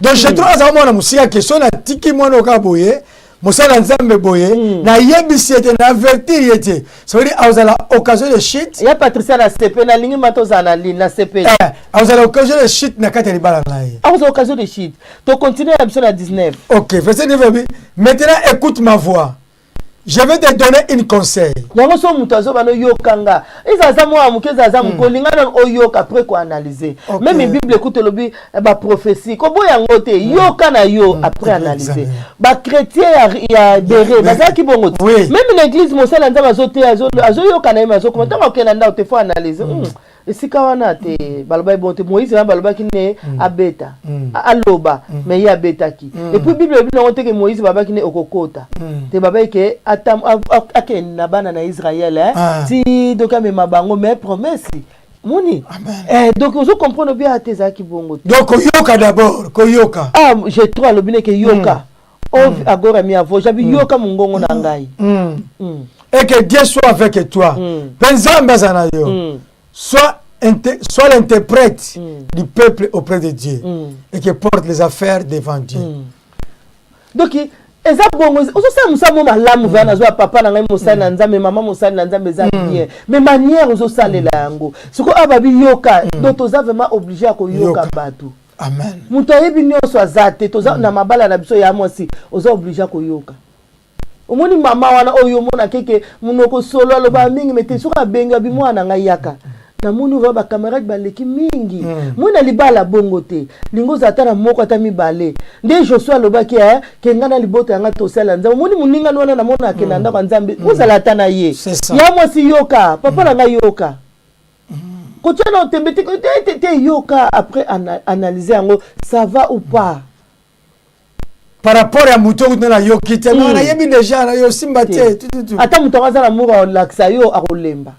Donc Jetro azala mwana mosika ke so natiki mwana oyo kaka boye, mosala na Nzambe boye, nayebisi ye te, na avertir ye te, ça veut dire azala occasion de chute. Ya Patricia, na sepe nalingi ma tozala na ligne na sepe. Azala occasion de chute na kati ya libala na ye. Akozala occasion de chute. Tocontinue na biso na 19. Ok, verset 9 ebi: "Maintenant, écoute ma voix." Je vais te donner une conseil. Yango so moto azoba no, yoka nga. Eza aza mwana moke, eza aza moke, olinga nano oyoka, après koanalyse. Même Bible ekuta elobi baprophétie, koboya yango te, yoka na yo, après analyse. Examiner. Bachrétien ya Bérée bazalaki bongo te. Même na église, mosala Nzambe azoteya, azoyoka na ye, me azokoma ntango akende na ndako te, faut analyse. Esika wana te balobaki bongo te. Moïse wana balobaki ne abeta, aloba, mais ye abetaki. Et puis Bible elobi nango te ke Moïse babaki ne okokota te, babaki ke akende na bana na Israel, eh? Ti donc amema bango, mais promesse moni. Amen. Donc ozo comprendre bien ate ezalaki bongo te. Donc koyoka d'abord, koyoka. Ah, Jetro alobi neke yoka agora mi avo jabi, yoka mongongo na ngai. Et que Dieu soit avec toi. Mpe Nzambe aza na yo. Sois l'interprète du peuple auprès de Dieu et qui porte les affaires devant Dieu. Donc eza bongo, ozosala mosala mo malamu vaya, nazwa papa na ngai mosali na Nzambe, mama mosali na Nzambe, eza bien, mais manière ozosalela yango sikoyo awa, babi yoka. Donc toza vraiment obligé ya koyoka Yoka. bato. Amen. Moto ayebi nyonso aza te. Toza na mabala na biso ya mwasi, oza obligé ya koyoka. Omoni mama wana oyo omona keke monoko solo, aloba mingi, me te soki abengi, abi mwana na ngai yaka, namoni oyo bacamarade baleki mingi. Moi na libala bongo te, lingi ozala ata na moko, ata mibale. Nde Josue alobaki, ke ngai na libota yanga tosala Nzambe. Omoni moningani wana, namona akende na ndako ya Nzambe, ozala ata na ye. C'est ça. Ya mwasi, yoka papa na ngai, yoka, kotia na otembe te, te, te, te, yoka, après analyse yango, ça va ou pas. Par rapport ya moto okuti nayoki te, non, nayebi déjà na yo simba te, tu, tu, tu. Ata moto yango aza na moko akolakisa yo, akolemba.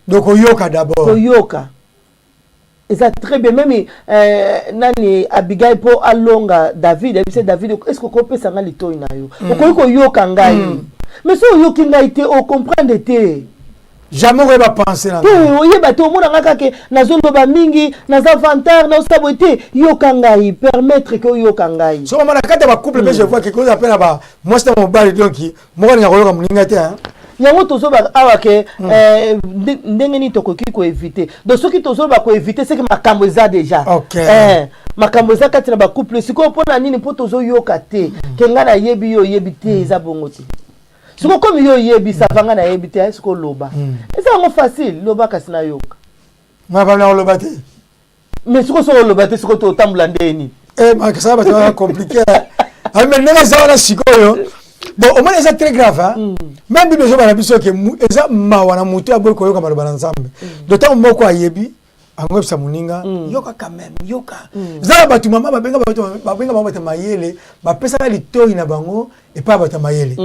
Donc koyoka d'abord. Koyoka eza très bien. Même nani, Abigail, mpo alonga David, ayebisi David: est ce que okopesa ngai litoi na yo? Okoki koyoka ngai, mais so oyoki ngai te, ocomprendre te. Jamais okoyeba pensée na te. Oyeba te, omona ngai kaka nazoloba mingi, naza vantard, naosala boye te. Yoka ngai, permettre ke oyoka ngai. So mama, na kati ya bacouple mpe, je vois quelque chose appelle na ba mwasi na mobali, donc moko alinga koyoka moninga te, hein. Yango tozoba awa ke ndenge nini tokoki koevite. Donc soki tozoloba koevite, seke makambo eza déjà. Makambo eza kati na bacouple sikoyo. Mpo na nini? Mpo tozoyoka te, ke ngai nayebi, yo oyebi te. Eza bongo te. Sikoyo komi yo oyebi, sava ngai nayebi te, sikoyo loba. Eza yango facile, loba kasi nayoka. Nga bamina koloba te. Mais sikoyo soki oloba te, sikoyo totambola ndeni? Eh, makasala bato wana compliqué. Ah, mais ndenge eza wana sikoyo, bon, omoni eza très grave, hein? Même Bible ezobana biso ke eza mawa na motu aboyi koyoka maloba na Nzambe. Donc ntango moko ayebi ango, yebisa moninga: yoka quand même, yoka. Eza na bato, mama, babenga bato, babenga bango bato ya mayele, bapesaka litoi na bango epai ya bato ya mayele.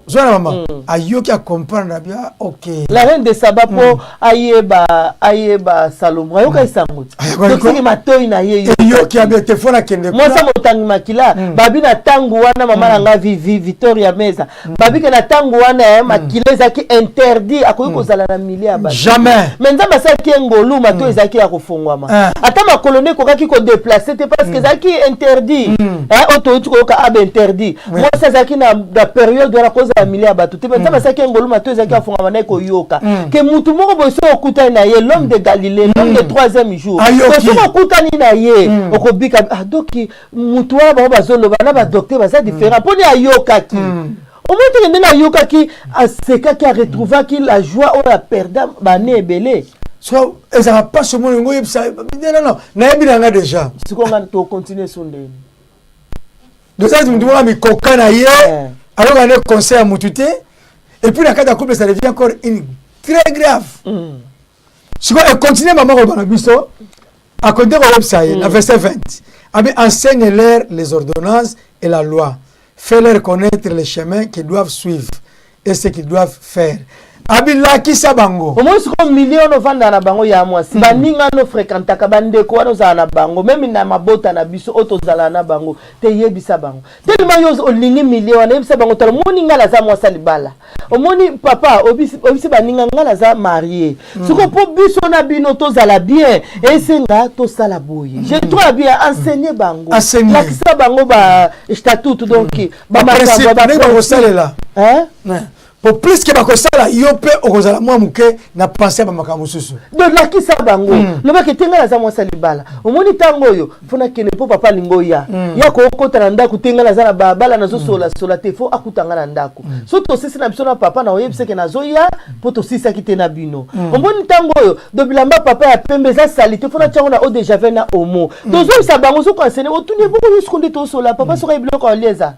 Ozwana mama ayoki, acomprendre abi: ah, ok. La reine de Saba, mpo ayeba Salomo, ayoka esango te. Ayoka. Donc soki matoi na ye eyoki, abi telefone akende. Mwasi motangi makila, babi na ntango wana, mama na nga Victoria Meza, babi ke na ntango wana, makila ezalaki interdit, akoki kozala na milieu ya bato. Jamais. Mais Nzambe asalaki ye ngolu, matoi ezalaki ya kofungwama. Ata makolo nde ekokaki kodéplacer te, parce que ezalaki interdit. Oyo toyuti koyoka abe interdit, mwasi azalaki na période wana kozala milieu ya bato te. Mais Nzambe asalaki ye ngolu, matoi ezalaki afungwama na ye koyoka ke mutu moko boye, soki okutani na ye, l'homme de Galilée, l'homme de troisième jour. Ayoki. Donc soki okutani na ye, okobika. Ah, donc mutu wana, bango bazoloba na badocteur baza différent, mponi ayokaki. Omoni teke ndenge ayokaki, asekaki, aretrouvaki la joie oyo aperda bane ebele. So ezalaka mpasi, omoni ngo, oyebisa: non, non, nayebi na nga déjà. Sikoyo nga tocontinue so ndeni? Donc eza mutu moko mikoka na ye, ayoka nde conseil ya mutu te. Et puis na kati ya couple, ça devient encore une très grave. Sikoyo econtinue, mama koloba na biso, akontinue koyebisa ye na verset 20, abi: enseigne leur les ordonnances et la loi, fais-leur connaître les chemins qu'ils doivent suivre et ce qu'ils doivent faire. Abilakisa bango. Omoni sikoyo, milieu wana ovandaka na bango ya mwasi, baninga wana ofréquentaka, bandeko wana ozala na bango, même na mabota na biso oyo tozala na bango te, yebisa bango telema yo olingi milieu wana. Yebisa bango: tala, omoni ngai naza mwasi ya libala, omoni papa, oyebisi baninga ngai naza marié. Sikoyo mpo biso na bino tozala bien, esenga tosala boye. Je trouve bien, enseigner bango. Enseigner. Lakisa bango ba statut, donc baprincipe ndenge bakosalela. Hein? Ouais. Po plus que bakosala, yo mpe okozala mwa moke na pensée ya bamakambo mosusu. Donc lakisa bango, lobaki te: ngai naza mwasi ya libala. Omoni, ntango oyo faut nakende mpo papa alingi oya, ya kookota na ndako te. Ngai naza na babala, nazosolasola te, faut akuta ngai na ndako. So tosisi na biso na papa, na oyebiseke nazoya mpo tosisaki te na bino. Omoni, ntango oyo do bilamba papa ya pembe eza sali te, faut natiango na eau de javel na omo. Tozoyebisa bango, ozokoensene, otuni eboko nyonso nde tosola papa. Soki ayebi biloko alia, eza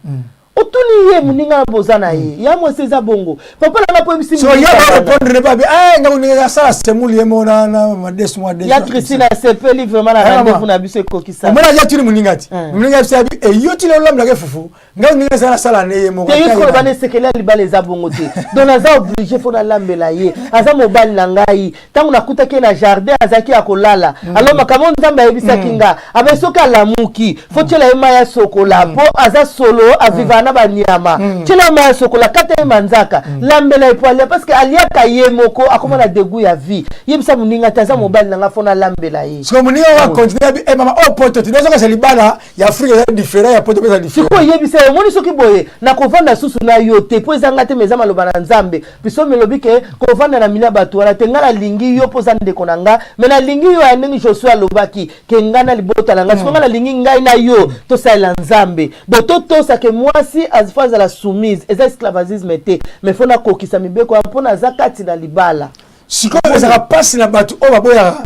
otuni ye moninga na boza na ye ya mwasi, eza bongo papa nanga mpo oyebisi. So ya barépondre ne babi nga moninga asala semuli ye mo na madesu mwa. Ya Christine asepeli vraiment na rendez-vous na biso ekokisa. Omona, aza tuni moninga ti moninga biso yabi eyo tina olambelaka fufu, ngai moninga ezala nasala ne ye moko. Te, yo sikoyo bana esekeli ya libala eza bongo te. Donc naza obligé, faut nalambela ye, aza mobali na ngai. Ntango nakutaki ye na jardin, azalaki ya kolala. Alors makambo Nzambe ayebisaki nga abe, soki alamuki, faut tiela ye mai ya sokola, mpo aza solo avivaka na banyama. Tiela ye mai ya sokola, kata ye manzaka, lambela ye po alia, parce que aliaka ye moko, akoma na dégoût ya vie. Yebisa moninga te, aza mobali na nga, faut nalambela ye. Sikoyo moninga wa continue abi e mama oyo poto ti nazokasa libala ya Afrique eza différent, ya poto mpe eza différent. Sikoyo oyebisa ye: omoni, soki boye nakovanda susu na yo te, mpo ezanga te, ma eza maloba na Nzambe. Biso melobi ke kovanda na milia bato wana te. Ngai nalingi yo mpo oza ndeko na nga, me nalingi yo ya ndenge Josue alobaki ke ngai na libota na ngai. Sikoyo ngai nalingi ngai na yo tosalela Nzambe. Donc totosa ke mwasi faut azala soumise, eza esclavagisme te, mais faut nakokisa mibeko ya mpo naza kati na libala. Sikoyo ezalaka mpasi na bato oyo baboyaka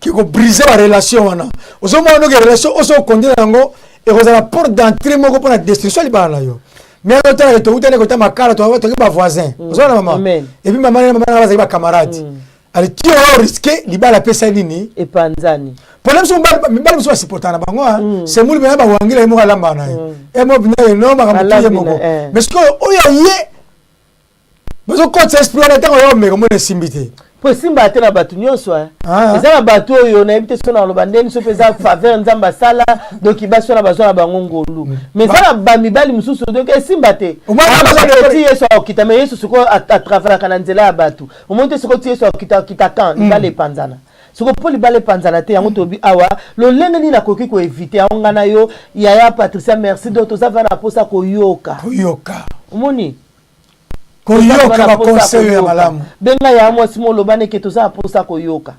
ke kobriser barelation wana. Ozomona noke relation oyo, soki okonde na yango, ekozala porte d'entrée moko mpona destruction ya libala na yo. Mais otalaka, tokutani kota makala, toki bavoisin, ozona mama et puis mama na mama na bazali bacamarade. Ale ti oyo risque libala apesa nini? Epanzani. Problème so mibali mosusu basupportaka na bango, semuli mpena bawangila ye moko, alambaka na ye e mo bina ye no makambo tu ye moko. Mais sikoyo oyo ye bazokotisa esprit wana, ntango oyo omeka, omona esimbi te. Po esimba te na bato nyonso. Eza na bato oyo nayebi te so na koloba ndeni, so mpe eza faveur Nzambe asala. Donc basi wana bazwa na bango ngolu, mais eza na bamibali mosusu, donc esimba te. Ti Yesu akokita, mais Yesu sikoyo atravaillaka na nzela ya bato. Omoni te, sikoyo ti Yesu akokita, akokita kan libala epanzana. Sikoyo mpo libala epanzana te, yango toyebi awa lolenge nini nakoki koéviter yango. Ngai na yo, yaya Patricia, merci. Donc toza va na mposa koyoka. Koyoka. Omoni. Koyoka baconseil ya malamu. Benga ya mwasi mo, oloba neke toza na mposa koyoka.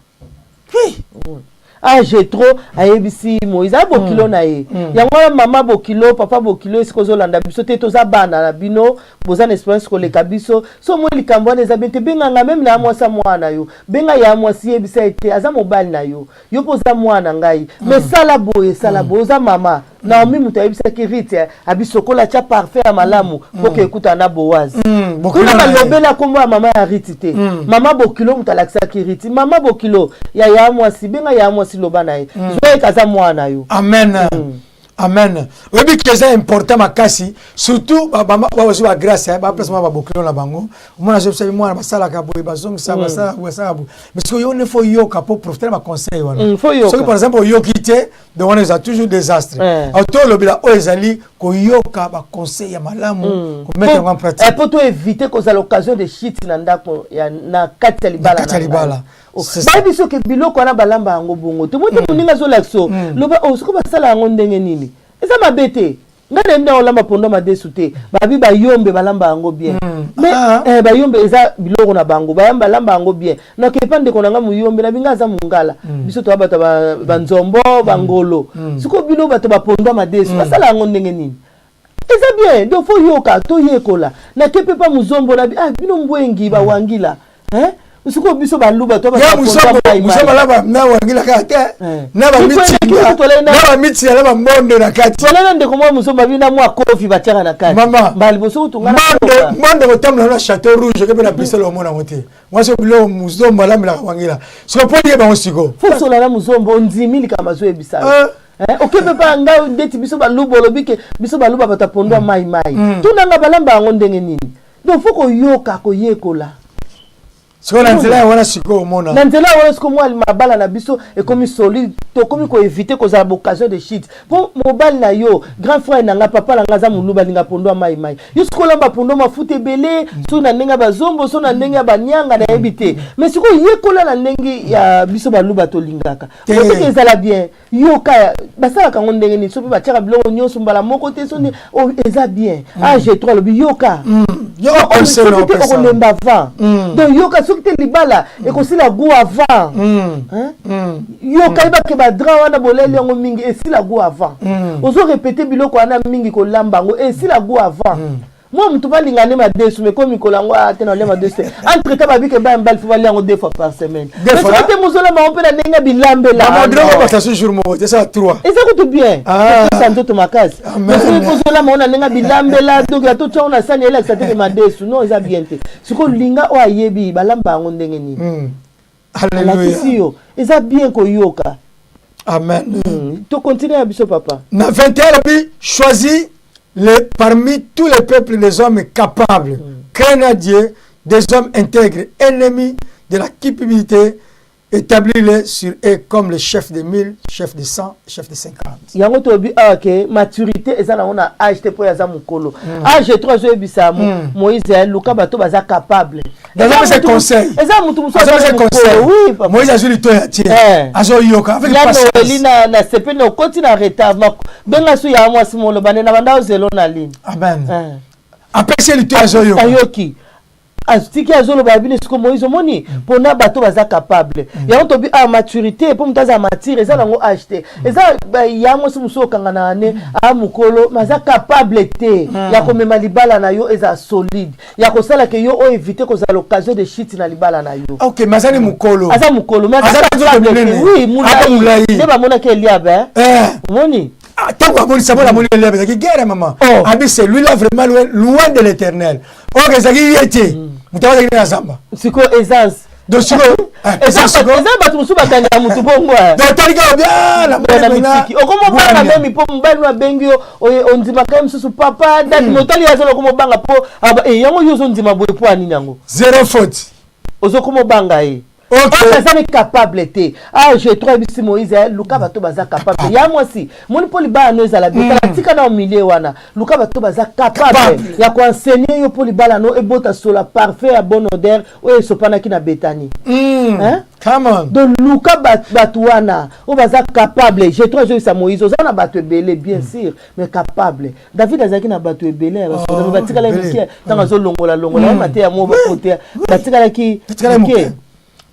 Ah, Jetro ayebisi Moïse, aya bokilo na ye. Yango wana, mama bokilo, papa bokilo, esika ozolanda biso te, toza bana na bino, boza na expérience koleka biso. So omoi likambo wana eza bien te, benganga même na ya mwasi ya mwana yo. Benga ya mwasi, yebisa ye te aza mobali na yo, yo mpo oza mwana ngai, mais sala boye, sala boye, oza mama. Naomi moto ayebisaki Rite abi sokola, tia parfum ya malamu mpo ke ekutana na Boaz. Kuna balobela nkombo ya mama ya Riti te. Mama bokilo moto alakisaki Riti. Mama bokilo ya ya mwasi, benga ya mwasi, loba na ye, zwa ye, aza mwana na yo. Amen, amen. Oyebi ke eza important makasi, surtout bazwi bagrâce, baplace mwa babokilo na bango. Omona, azobisaki mwana, basalaka boye, bazongisa, basalaka boye, basalaka boye. Mais soki yo ne faut yoka mpo profiter na baconseil wana. Soki par exemple oyoki te, donc wana eza toujours désastre. Alors tolobela oyo ezali koyoka baconseil ya malamu, komettre yango en pratique. Po to éviter kozala occasion de chute na ndako, na kati ya libala. Kati ya libala. Bayebi soki biloko wana balamba yango bongo te. Moi te, moninga azolakisa, loba soki basala yango ndenge nini, eza mabe te. Ngai nayebi na olamba pondo madesu te. Babi bayombe balamba yango bien, mais bayombe eza biloko na bango, bayamba balamba yango bien. Nakepa ndeko na ngai muyombe na binga, aza mongala. Biso toya bato banzombo, bangolo. Sikoyo bino bato bapondo madesu basala yango ndenge nini, eza bien. Donc faut yoka, toyekola. Nake mpe pa muzombo na ah, bino mbwengi bawangila, sikoyo biso baluba to Alaba na wangila kaka te, na bamitinga na bambondo na kati. Tolala ndeko mwa mozombo abi na mwa kofi batiaka na kati. Mama. Mbala liboso kutunga. Mbondo kotambola na Chateau Rouge, okepe na Bruxelles, omona yango te. Mwasi biloko muzombo alambelaka wangila. Siko mpo ye bango siko. Fosola na muzombo, ondimi likambo azoyebisa yo. Oke mpe mpa ngai ndeti biso baluba, olobi ke biso baluba bato ya pondo ya mai mai. Tunanga balamba yango ndenge nini. Donc faut koyoka, koyekola. Sikoyo na nzela ya wana, sikoyo omona. Na nzela wana sikoyo mwa mabala na biso ekomi solide, tokomi koéviter kozala baoccasion de chute. Mpo mobali na yo, grand frère na nga, papa na nga aza moluba, alinga pondo ya mai mai. Yo sikoyo olamba pondo mafuta ebele, soki na ndenge ya bazombo, so na ndenge ya banyanga, nayebi te. Mais sikoyo yekola na ndenge ya biso baluba tolingaka, oteke ezala bien. Yoka basalaka yango ndenge nini, so mpe batiaka biloko nyonso mbala moko te, so eza bien. Ah, G3 alobi yoka. Soki te, okolemba avant. Donc yoka, soki te, libala ekosila goût avant. Yoka, yebake badraps wana boleli yango mingi, esila goût avant. Ozorépéter biloko wana mingi, kolamba yango esila goût avant. Mwa motu balinga nde madesu, mais komi mikolo yango te, na olia madesu te. Entre temps, babike baya mibali, faut balia yango deux fois par semaine. Soki te, mozolamba yango mpe na ndenge bilambela. Eza kutu bien, epesa nzoto makasi. Soki ozolamba yango na ndenge bilambela, donc ya totia yango na sani, elakisa teke madesu, non, eza bien te. Sikoyo linga oyo ayebi balamba yango ndenge nini, alakisi yo, eza bien koyoka. Amen. Tocontinue ya biso, papa. Na 21 alobi: choisis parmi tous les peuples les hommes capables, craignant Dieu, des hommes intègres, ennemis de la cupidité, établis-les sur eux comme les chefs de 1000, chefs de 100, chefs de 50. Yango toyebi awa ke maturité eza nango na âge te, mpo aza mokolo. Âge to azoyebisa Moïse: luka bato baza capable. Azopesa conseil. Eza motu mosusu. Oui, Moïse azwi litoyi, atie, azoyoka. Ya Noeli na sepeli, okoti na retard. Benga su ya mwasi, moloba nde na banda ozelo na ligne. Amen. Apesi litoyi, azoyoka. Ayoki, atiki, azoloba bino. Siko Moïse omoni mpona bato baza capable. Yango tobi a maturité, mpo moto aza mature, eza nango âge te. Eza ya mwasi mosusu okanga na ane a mokolo, mais aza capable te ya komema libala na yo eza solide, ya kosala ke yo oyo évite kozala occasion de chute na libala na yo. Ok, mais azali mokolo. Aza mokolo, mais aza capable te. Oui, molai nde bamonaki Eliabe, omoni. Ntango amoni Samuel, amoni Eliabe, ezalaki guerre, mama. Abi: c'est lui là vraiment loin, loin de l'Éternel. Or ezalaki ye te, moto azalaki na zamba. Sikoyo essence. Donc sikoyo eza bato mosusu bakangaka motu bongo. Otalika na mitiki, okomobanga memi mpo mobali no abengi yo, ondimaka ye mosusu papa dati, motali ye azala, okomobanga mpo yango yo ozondima boye mpo anini yango. Zéro faute. Ozokomobanga ye. Aza capable te. Ah, Jetro ayebisi Moïse: luka bato baza capable. Ya mwasi, moni, mpo libala no ezala bien, tala, tika na milieu wana, luka bato baza capable ya koenseigner yo mpo libala no ebota sola parfait ya bonne odeur oyo esopanaki na Betani. Donc luka bato wana oyo baza capable. Jetro azoyebisa Moïse: oza na bato ebele, bien sûr, mais capable. David azalaki na bato ebele ya basoda, mais batikalaki moke. Ntango azolongola longola ye mateya mo bakoteya, batikalaki moke.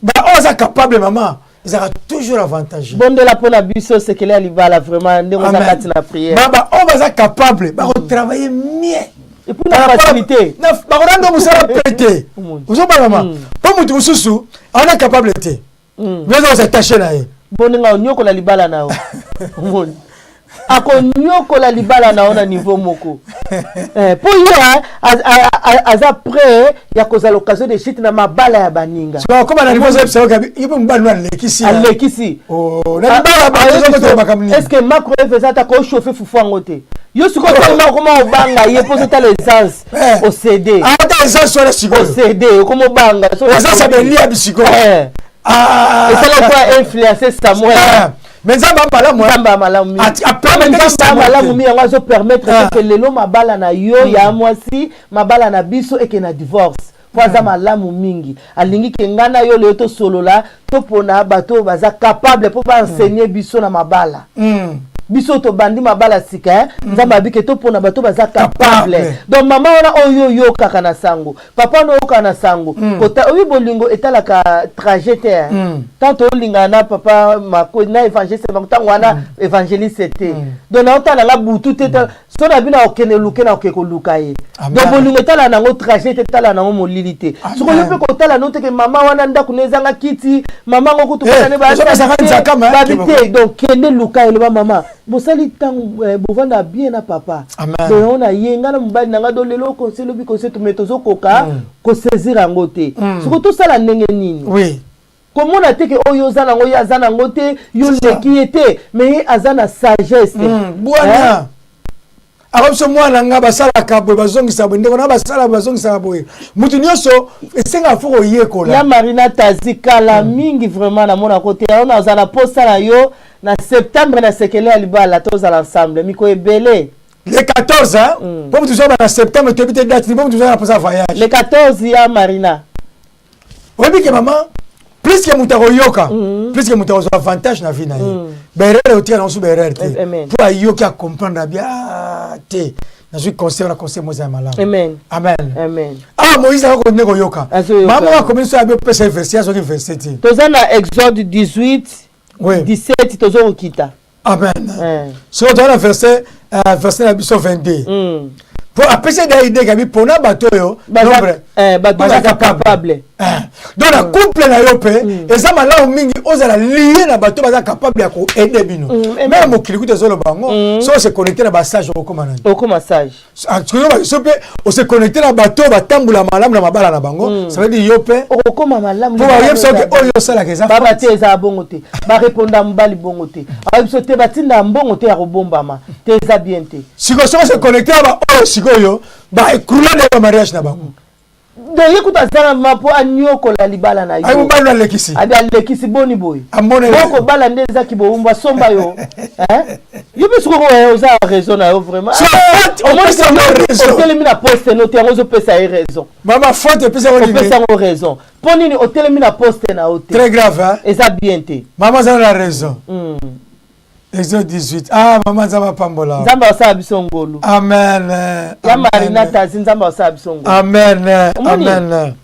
Baoyo aza capable, mama, ezalaka toujours avantage. Bondela mpona biso sekele ya libala, vraiment, ndenge oza kati na prière. Baoyo baza capable bakotravailler mieux. Et puis na facilité. Bakolanda mosala pe te, ozobanga mama, mpo motu mosusu awana capable te, mais oza na ye. Boninga onyokola libala na yo, omoni, akonyokola libala na yo na niveau moko mpo ye aza prêt ya kozala occasion de chute na mabala ya baninga. Akoma na niveau ye mpe mobali no alekisi. Alekisi. Na libala. Est ce que microwave eza ata kochauffe fufu yango te? Yo sikoyo otalima, okoma obanga ye mpo ozotala essence, ocd. Ata essence wana sikoyo. Ocd, okoma obanga. Essence abelia bisikoyo. Esala po influence Samuel. Mais Nzambe amalamu. Nzambe amalamu mingi, Nzambe amalamu mingi. Yango azopermettre ke lelo mabala na yo ya mwasi, mabala na biso eke na divorce, mpo aza malamu mingi. Alingi ke ngai na yo lelo tosolola, topona bato oyo baza capable mpo baenseigner biso na mabala. Biso tobandi mabala sika. Nzambe abike topona bato baza capable. Donc mama wana oyo oyokaka na sango, papa wana oyokaka na sango, kota oyo bolingo etalaka trajet te. Tant tolingana na papa Mako na évangéliste Mako, ntango wana évangéliste te, donc naotala nga butu te, so na bino akokende luke na oke koluka ye. Donc bolingo etala nango trajet te, etala nango molili te. Soki oyo mpe kotala no teke mama wana ndako no ezanga kiti, mama ngo kutu babi te. Donc kende luka, eloba mama bosali ntango bovanda bien na papa. Donc yango na ye, ngai na mobali na ngai, do lelo conseil, lobi conseil, mais tozokoka kosaisir yango te. Soki tosala ndenge nini? Komona te ke oyo oza nango, ye aza nango te, yo leki ye te, mais ye aza na sagesse. Bwana ako biso, mwana nga basalaka boye, bazongisa boye, ndeko na basala boye, bazongisaka boye. Mutu nyonso esengaka faut koyekola. Ya Marina Tazi, kala mingi vraiment namonako te. Yango naza na posa na yo na septembre na sekele ya libala, tozala ensemble miko ebele. Le 14, mpo mutu zoba na septembre, toyebi te date, mpo mutu zoba na posa voyage. Le 14, ya Marina. Oyebi ke mama, plus ke moto akoyoka, plus ke moto akozwa avantage na vie na ye. Baerreur otika nango so baerreur te, mpo ayoki, acomprendre, abia te. Nazwi conseil na conseil moza ya malamu. Amen. Amen. Amen. Awa Moïse akoki koyoka. Azoyoka. Mama akomi so abi opesa ye verset, azoki verset te. Toza na Exode 18 17, tozokokita. Amen. Soki toza na verset na biso 22, po apesi eda idée kabi mpona bato oyo nombre bato baza baza capable. Capable. Donc na couple na yo mpe eza malamu mingi ozala lié na bato baza capable ya koaider bino. Amen. Mais na mokili kuta ezoloba yango, so ose connecte na basage, okokoma nani? Okoma sage. So mpe ose connecte na bato oyo batambola malamu na mabala na bango, ça veut dire yo mpe okokoma malamu. mpo bayebisa oke oyo osalaka eza baba faute. Te, ezala bongo te, bareponda mobali bongo te, ayebi biso te, batinda mbongo te ya kobombama te, eza bien te. Sikoyo soki ose connecte na baoyo sikoyo baécroule nde bamariage na bango. Donc ye kuta azala ma mpo anyokola libala na Ayi yo. mobali no alekisi. Abi alekisi, boni boye? Amoneli. Bokobala nde ezaki bowumbu, asomba yo. Hein? Yo mpe sikoyo oza raison na yo vraiment. So, faute, opesa yango raison. Otelemi na poste no te, yango ozopesa ye raison. Mama, faute epesa yango Opesa nini? yango raison mpo nini? Otelemi na poste na yo te. Très grave, hein? Eza bien te. Mama aza na raison. Exode 18. Ah mama, Nzambe apambola. Nzambe asala biso ngolu. Amen. Ya Marina Tazi, Nzambe asala biso ngolu. Amen. Omoni? Amen.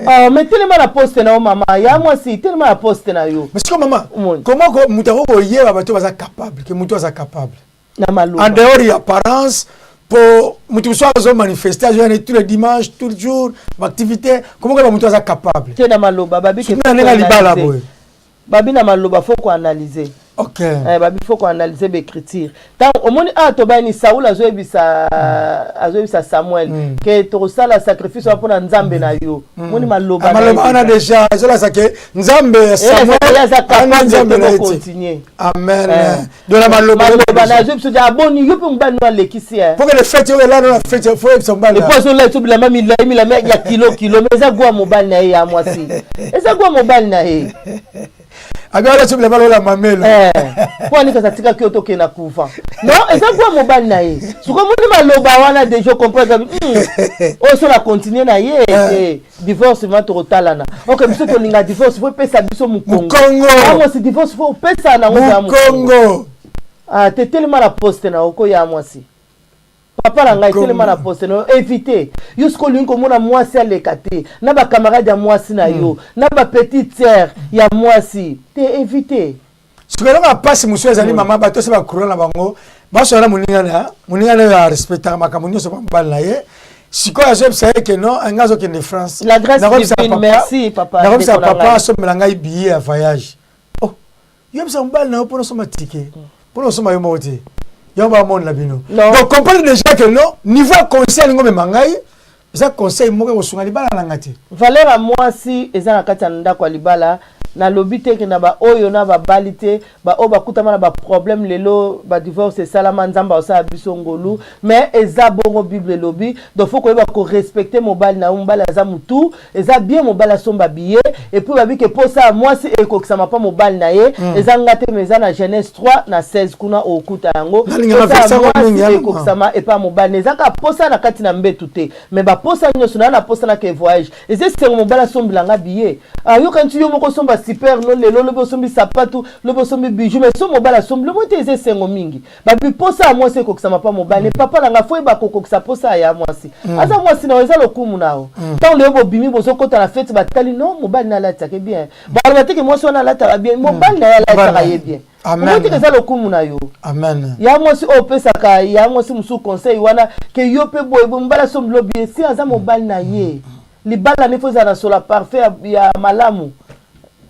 Ah, mais telema na poste na yo, mama ya mwasi, telema na poste na yo. Mais sikoyo mama, Omoni. comment moto akoki koyeba bato baza capable, ke moto aza capable Na en maloba dehors ya apparence? Po moto mosusu azomanifeste, azoyane tous les dimanches, tous les jours baactivité, comment koyeba moto aza capable? Te, na maloba babi ke na ndenge ya libala boye. Babi na maloba faut koanalyse. Babi faut koanalyse baécriture. Ntango omoni awa tobayini Saul azoyebisa Samuel ke tokosala sacrifice wana mpona Nzambe na yo, omoni maloba Ah, na ye. Maloba wana déjà ezolakisa ke Nzambe ya Samuel ye aza ana capable Nzambe te na ye te. bokontinue. Amen. Donc na maloba Maloba na azoyebi biso aboni yo mpe mobali no alekisi ye. Po que le fête oyo elana na fête, faut yebisa mobali. Et puis azolala so bilamba milai milai ya kilo kilo, mais eza gwa mobali na ye, ya mwasi, eza gwa mobali na ye. Abi ala so bilamba lola mamelo. Mpo ani kasi atikaki yo tokende na couvent? Non, eza gwa mobali na ye. Soki omoni maloba wana, déjà comprendre oyo so na continue na ye te, divorce vraiment tokotalana. Ok, biso tolinga divorce faut epesa biso mokongo. Mokongo. Mwasi, divorce faut opesa nango za mokongo. Ah, te, telema na poste na okoya mwasi, papa na ngai. Mokongo. Telema na poste na yo, évite. Yo soki olingi komona mwasi aleka te na bacamarade ya mwasi na yo, na bapetite sœur ya mwasi te, évite. Soki eloko ya mpasi mosusu ezali, mama, bato osi bakura na bango, basola na moninga na oyo arespectaka makambo nyonso pa mobali na ye. Sikoyo azoyebisa ye ke non, nga azokende France. La grâce Nakobisa divine, merci, papa, nakobisa ndeko na papa ngai. Asombela ngai billet ya voyage. Oh, yebisa mobali na yo mpona osomba ticket, mpona osomba yo moko te, yango bamonela bino. Non. Donc comprendre déjà que non, niveau ya conseil alingi omema ngai eza conseil moko ekosunga libala na nga te. Valeur ya mwasi eza na kati ya ndako ya libala. Nalobi te ke na baoyo na babali te, baoyo bakutama na baproblème lelo, badivorce esalama, Nzambe aosala biso ngolu. Mais eza bongo Bible elobi. Donc faut koyeba korespecte mobali na yo. Mobali aza motu, eza bien mobali asomba billet. Et puis babi ke posa ya mwasi ekokisama mpa mobali na ye. Eza nga te, mais eza na Genèse 3 na 16, kuna okuta yango. Nalingaka Posa ya verset yango mingi, mwasi yango. ekokisama epa mobali. Eza kaka posa na kati na mbetu te, mais baposa nyonso na posa nake voyage, eza esengo mobali asombelanga billet. Ayoka nti yo moko osomba super no lelo, lobi osombi sapatu, lobi osombi bijou, mais so mobali asombi lobi te, eza esengo mingi. Babi posa ya mwasi ekokisama mpa mobali. Papa na nga, faut yeba kokokisa posa ya mwasi. Aza mwasi na yo, eza lokumu na yo. Ntango lelo bobimi, bozokɔta na fete, batali non, mobali na alatisaka bien, baloba teke mwasi wana alataka bien, mobali na ye alatisaka ye bien. Amen. Omoni teke eza lokumu na yo. Amen. Ya mwasi oyo opesaka ya mwasi mosusu conseil wana ke yo mpe boye boye, mobali asombi lobi, esi aza mobali na ye. Libala nde faut ezala na sola parfait ya malamu,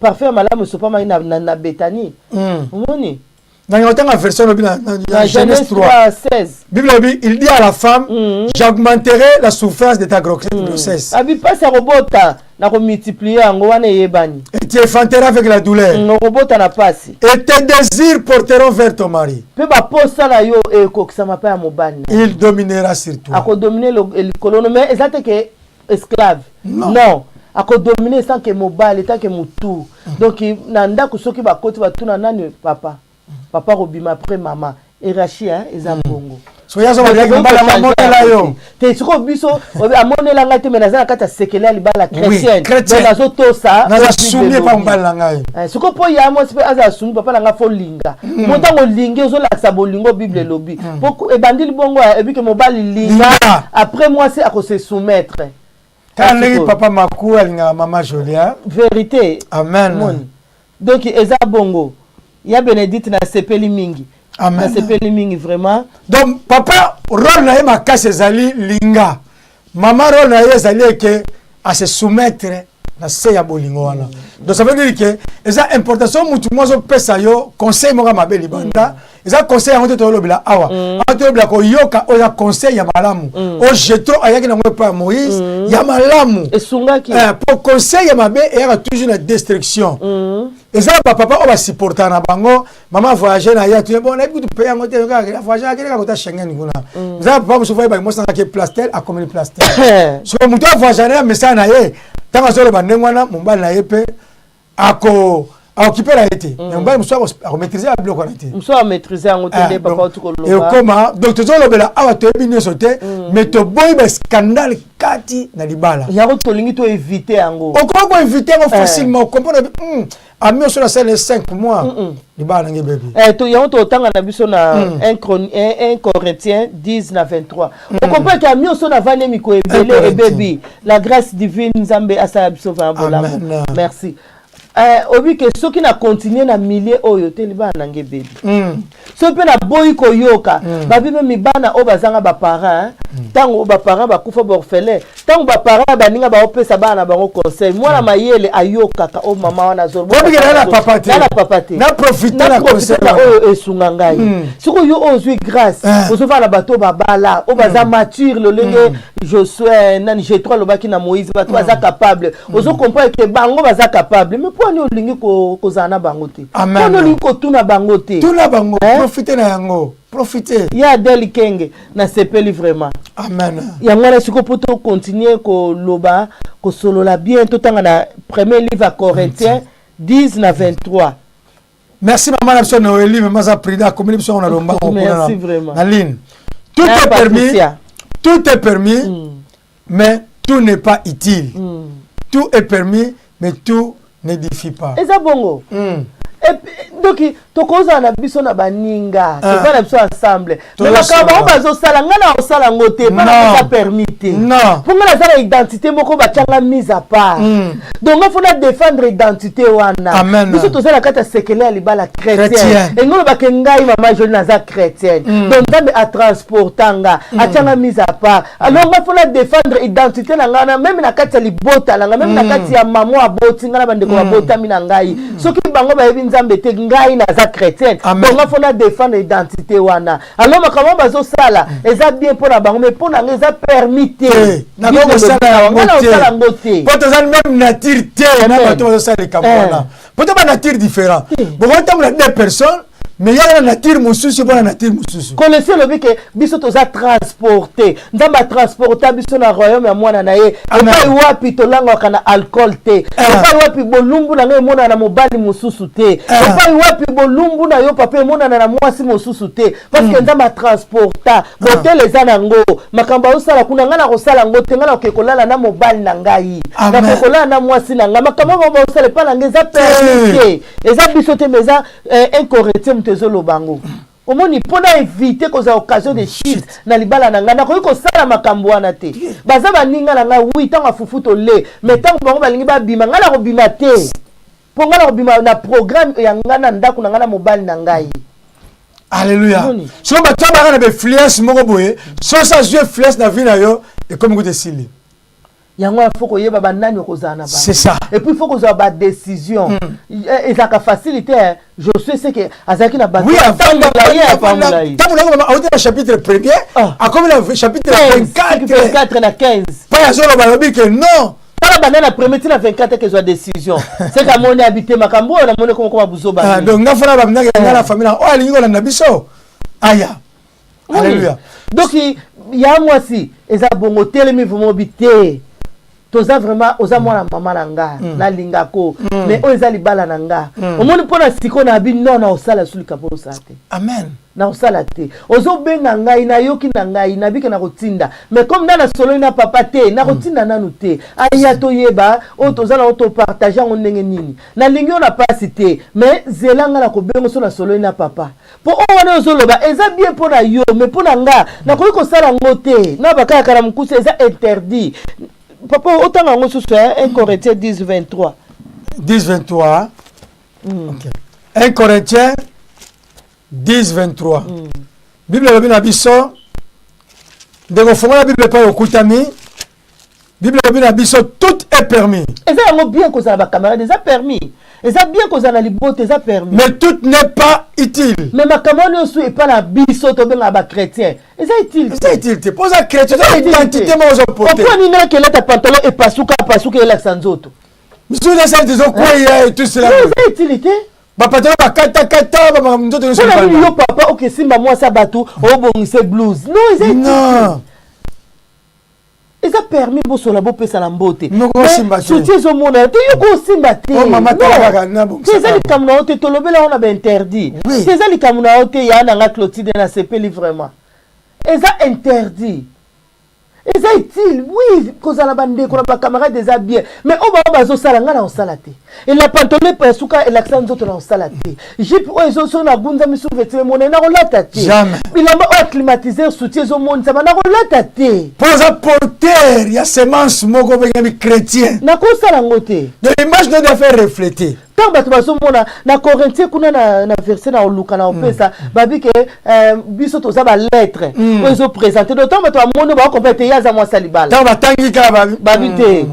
parfait ya malamu esopamaki na Betani. Omoni? Nanga otanga version lobi na na Genèse Genèse 3 3 16. Bible lobi, il dit à la femme: j'augmenterai la souffrance de ta grossesse. Abi mpasi ya kobota na komultiplie yango, wana eyebani. Et tu enfanteras avec la douleur. Okobota na pasi. Et tes désirs porteront vers ton mari. Mpe baposa na yo ekokisama mpe ya mobali na Il dominera sur toi. Akodomine likolo no, mais eza te ke esclave. Non. Non, akodomine sans ke mobali tant ke motu. Donc na ndako soki bakoti, batuna nani? Papa. Papa kobima après mama. Hiérarchie eza bongo. So ye azobaki mobali yango amonela yo. Te, sikoyo biso amonela ngai te, me naza na kati ya sekele ya libala chrétienne, donc nazotosa. Naza soumis epa mobali na ngai. Sikoyo mpo ya mwasi mpe azala soumis, papa na ngai, faut linga mo. Ntango olingi, ozolakisa bolingo. Bible elobi po ebandili bongo, ebike mobali linga, après mwasi akose soumettre. Kaka ndenge papa Maku alingaka mama Jolia. Vérité. Amen. Donc eza bongo ya Bénédicte, nasepeli mingi. Nasepeli mingi vraiment. Donc papa, rôle na ye makasi ezali linga. Mama, rôle na ye ezali eke ase soumettre na se ya bolingo wana. Donc ça veut dire que eza important. So mutu moko azopesa yo conseil moko ya mabe libanda, eza conseil yango te. Toyolobela awa, awa toyolobela koyoka oyo eza conseil ya malamu, oyo Jetro ayaki nango epai ya Moïse ya malamu. Esungaki. Po conseil ya mabe eyaka toujours na destruction. Eza bapapa oyo basupportaka na bango mama voyage na ye, atuni: "Bon, nayebi kutu pe yango te, voyage akende kaka kota Schengen kuna." Eza papa mosusu ayebaki mwasi nangaki place tel, akomeli place tel. Soki moto avoyage na ye, mesana na ye, ntango azoloba ndenge wana, mobali na ye mpe ako aokipe na ye te. Mais mobali mosusu akomaîtrise ya biloko wana te. Mosusu amaîtrise yango te nde papa oti koloba. Ekoma donc tozolobela awa, toyebi nyonso te, mais toboyi bascandale kati na libala. Yango tolingi toévite yango. Okoki koévite yango facilement. Ocomprendre ami oso nasala 5 mois, libala nange bebi. Yango totanga na biso na 1 Corinthien 10 na 23. Ocomprendre ke ami oso navandi miko ebele ebebi. La grâce divine, Nzambe asala biso vraiment bolamu. Merci. Obi ke soki na continue na milieu oyo te, libala nange ebebi. Soki mpe naboyi koyoka, babi mpe mibana oyo bazanga baparent, ntango baparent bakufa, baorphelin, ntango baparent baninga baopesa bana na bango conseil, mwana mayele ayokaka oyo mama wana. Azolobina papa te. Na papa te. Na profite na conseil oyo esunga ngai. Sikoyo yo oyo ozwi grâce, ozovanda na bato oyo babala, oyo baza mature, lolenge Josue nani Jetro alobaki na Moïse, bato baza capable. Ozocomprendre ke bango baza capable, mais mpo ani olingi kozala na bango te? Mponi olingi kotuna bango te? Tuna bango, profite na yango, profite. Ye Adele Kenge, nasepeli vraiment. Amen. Yango wana sikoyo, mpo tocontinue koloba, kosolola bien, totanga na premier livre ya Corinthien 10 na 23. Merci mama na biso Noeli, mama aza prida, akomeli biso yango na lombango na ligne. Tout est permis, tout est permis, mais tout n'est pas utile. Tout est permis, mais tout n'édifie pas. Eza bongo. Donc tokozala na biso na baninga, toza na biso ensemble, mais makambo bango bazosala, ngai na kosala yango te. Mpa nakoza permis te, mpo ngai naza na identité moko batianga mise à part. Donc ngai faut na défendre identité wana. Biso toza na kati ya sekele ya libala chrétien. Engi olobake ngai mama Joli naza chrétienne, donc Nzambe atransporta nga, atianga mise à part. Alors ngai faut na défendre identité na ngai na même na kati ya libota na ngai, même na kati ya mama aboti ngai na bandeko babotami na ngai. Soki bango bayebi Nzambe te, ngai naza chrétienne, donc ngai faut na défendre identité wana. Alors makambo bazosala eza bien mpo na bango, mais mpo na ngai eza permis te. Nakosala yango te, po toza même nature te na bato bazosala likambo wana, po to banature différent. Bokotambola deux personnes, mais yaka na nature mosusu, mpo na nature mosusu. Kolesi elobi ke biso toza transporte. Nzambe atransporta biso na royaume ya mwana na ye, epai wapi tolangwaka na alcool te, epai wapi bolumbu na ngai emonana na mobali mosusu te, epai wapi bolumbu na yo papa emonana na mwasi mosusu te, parce que Nzambe atransporta botele. Eza nango makambo azosala kuna, ngai nakosala yango te. Ngai nakoki kolala na mobali na ngai, nakoki kolala na mwasi na ngai. Makambo bango bazosala epai na ngai eza permis te. Eza biso te, mais eza 1 Corinthien moto ezoloba yango. Omoni, mpona éviter kozala occasion de chute na libala na ngai, nakoki kosala makambo wana te. Baza baninga na ngai, oui, ntango afufu tole, mais ntango bango balingi babima, ngai nakobima te, mpo ngai nakobima na programme ya ngai na ndako na ngai na mobali na ngai. Alleluya. Soki bato baka na bainfluence moko boye, soki azwi influence na vie na yo, ekomi kuta esili. Yango wana faut koyeba banani okozala na bango. C'est ça. Et puis faut kozwa badécision. Ezalaka facile te. Josué seke azalaki na bato ntango auti na chapitre premier, akomi na chapitre 24. 24 na 15. Mpo azoloba, alobi ke non. Tala, banda na premier ti na 24, kezwa décision. Seke amoni abi te, makambo oyo namoni komokoma buzoba. Donc nga fana babinaki nga na famille oyo alingi kolanda biso aya. Alléluia. Donc ya mwasi eza bongo, telemi vraiment, obi te. Toza vraiment, oza mwana mama na nga, nalingako, mais oyo eza libala na nga. Omoni, mpo na sikoyo na bi non, na osala su likambo osala te. Amen. Na kosala te. Ozobenga ngai, nayoki na ngai, nabike na kotinda, mais comme nga nasololi na papa te, nakotinda nanu te. Aya, toyeba oyo toza nango, topartage yango ndenge nini. Nalingi oyo na pasi te, mais zela ngai na kobenga so nasololi na papa, mpo oyo wana ozoloba eza bien mpo na yo, mais mpo na nga nakoki kosala yango te. Na bakayaka na mokuse, eza interdit. Papa, otanga yango susu, 1 Corinthien 10 23. 10 23. Okay. 1 Corinthiens 10 23. Bible elobi na biso, ndeko, fongola Bible epai okutami. Bible elobi na biso: tout est permis. Eza yango bien kozala bacamarade, eza permis. Eza bien kozala na libota, eza permis. Mais tout n'est pas utile. Mais makambo wana nyonso epai na biso tobengaka bachrétien, eza utile. Eza utile te, mpo oza chrétien, oza identité moko ozoporte. Opo nini akelata pantalon epasuka pasuka, elakisa nzoto? Misusu nasali tezokweya et tout cela. Eza utile te. Bapatalo bakatakata, bamakambo nzoto nyonso. Mpona nini yo papa okesimba mwasi ya bato, obongise blouse? Non, eza utile. Non. Eza permis bosola, bopesana mbote. Moko osimba te. Soutien ezomonana te, yo kosimba te. Oh, mama, tala kaka, nabongisa Te, eza kaka. Likambo na yo te, tolobela yango na bainterdit. Te, eza likambo na yo te. Ya na nga Clotide, nasepeli vraiment. Eza interdit, eza utile. Oui, kozala bandeko na bacamarade eza bien, mais oyo bango bazosala, ngai na kosala te. Ela pantalon epasuka, elakisa nzoto, na kosala te. Jupe oyo ezoso nagunzami, sous-vêtement emonani, na kolata te. Jamais. Bilamba oyo ya climatiseur, soutien ezomonisama, na kolata te. Mpo oza porteur ya semence moko obengami chrétien. Nakosala yango te. De l'image no doit faire refléter. Ntango bato bazomona na Corinthien kuna na verset na oluka na opesa, babi ke biso toza balettre oyo ezoprésente. Donc ntango bato bamoni, baocomprendre te ye aza mwasi ya libala. Ntango batangi kaka babi te.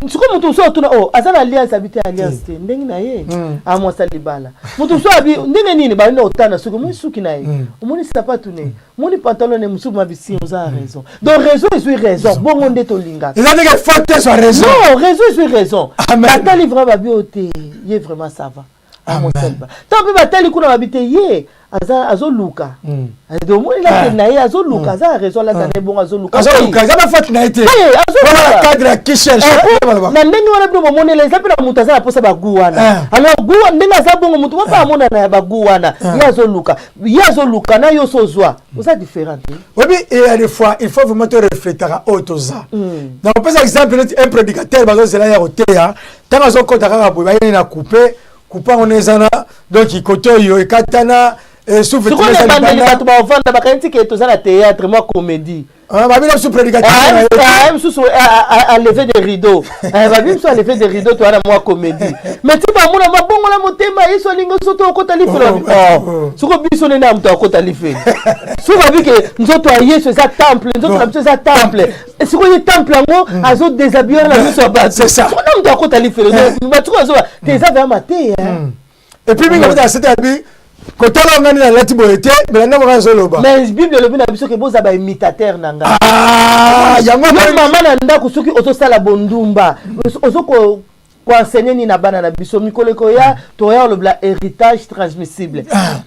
Sikoyo moto mosusu atuna: o aza na alliance? Abi te, alliance te, ndenge na ye amwasi ya libala. Moto mosusu abi ndenge nini balinda kotana, soki omoni suki na ye, omoni sapatu ne, omoni pantalon ne, mosusu mabisi oza na raison. Donc raison ezwi raison, bongo nde tolingaka. Eza ndenge faute ezwa raison. Non, raison ezwi raison. Amen. Batali vraiment, babi oyo te, ye vraiment ça va, amwasi ya libala. Ntango mpe batali kuna, babi te, ye aza azoluka. Omoni lateli na ye, azoluka, aza na raison, alata na ye bongo, azoluka. Azoluka, eza bafaute na ye te. Azoluka. Wana cadre ya qui cherche. Na ndenge wana bino bomonela, eza mpe na moto aza na mposa bagu wana. Alors gu ndenge aza bongo, moto moko amonana ya bagu wana, ye azoluka, ye azoluka na yo so ozwa, oza différent te. Oyebi, il y a des fois il faut vraiment te reflétaka oyo toza. Na kopesa exemple, neti un prédicateur, bazozela ya koteya, ntango azokɔta kaka boye, bayeni na coupe coupe yango na eza na, donc kote oyo ekatana. Sikoyo na ebandeli bato baovanda, bakanisi ke toza na théâtre, mwa comédie. Babina biso prédicateur. Mosusu alever de rideau, babi biso alever de rideau, toza na mwa comédie. Mais ti bamona mabongola motema, Yesu alingi so to okota lifelo. Soko biso nene ya moto akota lifelo, soki babi ke nzoto ya Yesu eza temple, nzoto na biso eza temple, sikoyo ye temple yango azodéshabiller na miso ya bato, soko na moto akota lifelo, bato azoba te, eza vraiment mateya. Et puis mingi abeta sete, abi kotala ngani nalati boye te, mais na ndako azoloba. Mais Bible elobi na biso ke boza baimitateur na ngai. Yango. Yo mama na ndako, soki ozosala bondumba, ozo koenseigner nini na bana na biso? Mikolo ekoya, toya olobela héritage transmissible.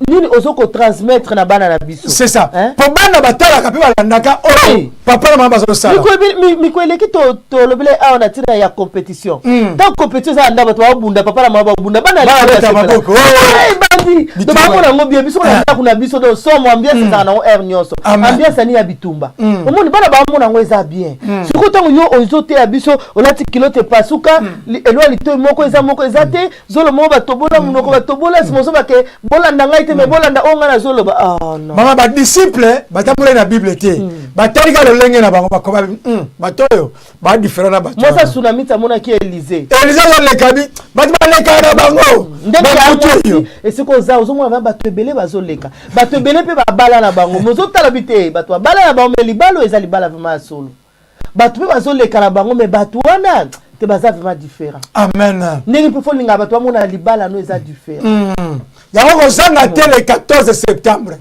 Nini ozo kotransmettre na bana na biso? C'est ça, po bana batalaka mpe balandaka oyo papa na mama bazosala. Miko eleki, tolobela awa na ntina ya compétition. Ntango compétition eza na ndako, bato babunda, papa na mama babunda, bana ebandi, donc bamona yango bien. Biso na ndako na biso, donc somo, ambiance ezalaka nango aire nyonso, ambiance ani ya bitumba. Omoni, bana bamona yango eza bien. Sikoyo ntango yo ozoteya biso, olati culotte epasuka, elwa litoi moko eza, moko eza te, zolo moko batobola, monoko batobola, nsima ozobake bolanda ngai te, mais bolanda oyo ngai nazoloba. Oh, non. Mama, badisciple batambolaki na Bible te, batali kaka lolenge na bango, bakoma bato oyo badifférent na bato. Mwasi Sunamiti amonaki Elize. Elize azoleka, bi bato balekaka na bango. Ndenge esika oza, ozomona bato ebele bazoleka, bato ebele mpe babala na bango, mozotala bi te, bato babala na bango, mais libala oyo eza libala vraiment ya solo. Bato mpe bazoleka na bango, mais bato wana te, baza vraiment différent. Amen. Ndenge mpe folinga bato bamona libala no eza différent. Yango kozanga te le 14 septembre,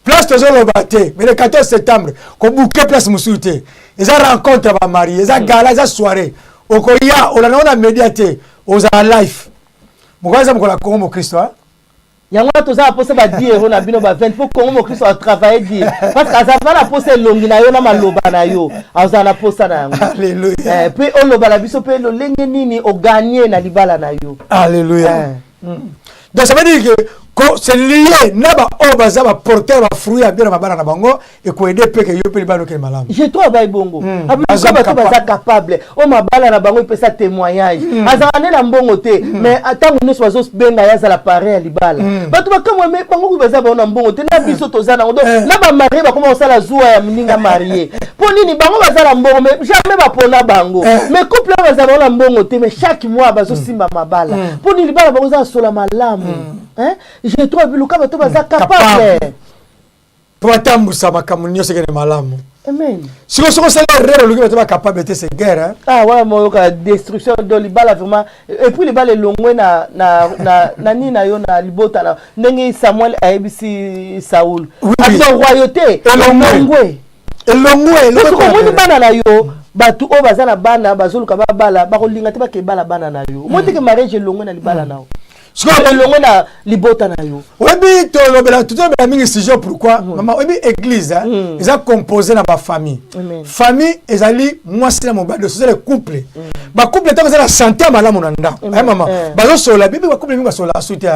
place tozoloba te, mais le 14 septembre kobuke place mosusu te. Eza rencontre ya bamariés, eza gala, eza soirée. Okoya olanda ngo na média te, ozala live. Mokolo eza mokolo ya Kongo mokristo. Yango wana toza na mposa ba 10 euro na bino, ba 20, mpo Kongo Mokristo atravaille dire, parce que azala na mposa elongi na yo na maloba na yo, azala na mposa na yango. Alléluia. Mpe oloba na biso mpe lolenge nini ogagner na libala na yo. Alléluia. Donc ça veut dire que c'est lié na baoyo baza baporteur bafruit ya bien na mabala na bango, ekoaider mpe ke yo mpe libala okende malamu. Je trouve abai bongo. Abiluka bato baza capable oyo mabala na bango epesa témoignage. Azalaka nde na mbongo te, mais ntango nyonso bazobenga ye azala parrain ya libala. Bato bakamwa, me bango kuyi baza bango na mbongo te, na biso toza nango. Donc na bamariés bakoma kosala zuwa ya moninga marie. Mpo nini? Bango baza na mbongo, mais jamais bapona bango. Mais couple oyo baza bango na mbongo te, mais chaque mois bazosimba mabala. Mpo nini? Libala bango eza sola malamu. Hein? Je trouve biluka bato baza capable. Mpo batambusa makambo nyonso ekende malamu. Amen. Sikoyo soki osali erreur, oluki bato bacapable te, c'est guerre, hein? Ah, wana moyoka destruction do libala vraiment. Et puis libala elongwe na nini na yo, na libota na ndenge Samuel ayebisi Saul. Ato royauté elongwe. Elongwe. Soki omoni bana na yo, bato oyo baza na bana bazoluka babala, bakolinga te bakebala bana na yo. Omoni teke mariage elongwe na libala na yo, elongwe na libota na yo. Oyebi, tolobela, tozolobela mingi sujet. Pourquoi, mama? Oyebi, église eza composé na bafamille. Famille ezali mwasi na mobali, eza le couple. Bacouple ntango eza na santé ya malamu na ndako, aye mama, bazosolola bibi. Bacouple mingi basolola asu te,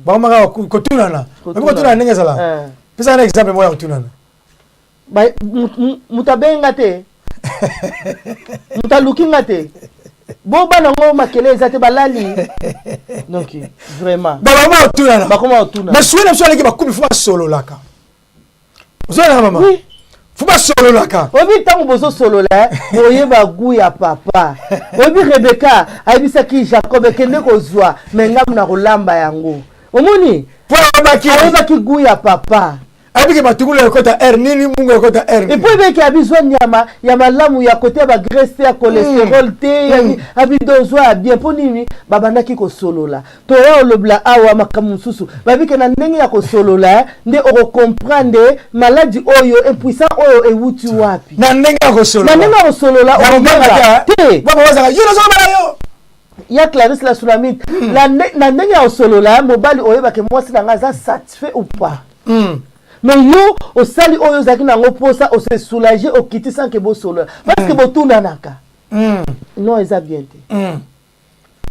bakomaka kotunana. Oyebi kotunana ndenge ezala? Pesa na exemple moko ya kotunana. Moto abenga te, moto aluki nga te, bo bana yango makele eza te, balali. Donc vraiment. Bakoma kotunana. Bakoma kotuna. Mais soki na biso aleki, bacouple faut basololaka. Ozolaka, mama? Oui. Faut basololaka. Oyebi, ntango bozosolola, boyeba goût ya papa. Oyebi, Rebeka ayebisaki Jacob: "Ekende kozwa, me ngambu na kolamba yango." Omoni? Po ayebaki. Ayebaki goût ya papa. Ayebiki matungulu ekota aire nini, mungu ekota aire nini. Et puis ebeki abizwa nyama ya malamu ya kote ya bagraisse te, ya cholestérol te, abidozwa ya bien. Mpo nini? Babandaki kosolola. Toya olobela awa makambo mosusu. Babike na ndenge ya kosolola nde okocomprendre maladie oyo, impuissant oyo ewuti wapi. Na ndenge ya kosolola. Na ndenge ya kosolola te. Yo nazolobela yo. Ya Clarisse la Sulamite, na ndenge ya kosolola, mobali oyebake mwasi na nga aza satisfait ou pas. Mais yo osali oyo ozalaki nango mposa, ose soulage, okiti sans que bosolola, parce que botunanaka. Non, eza bien te.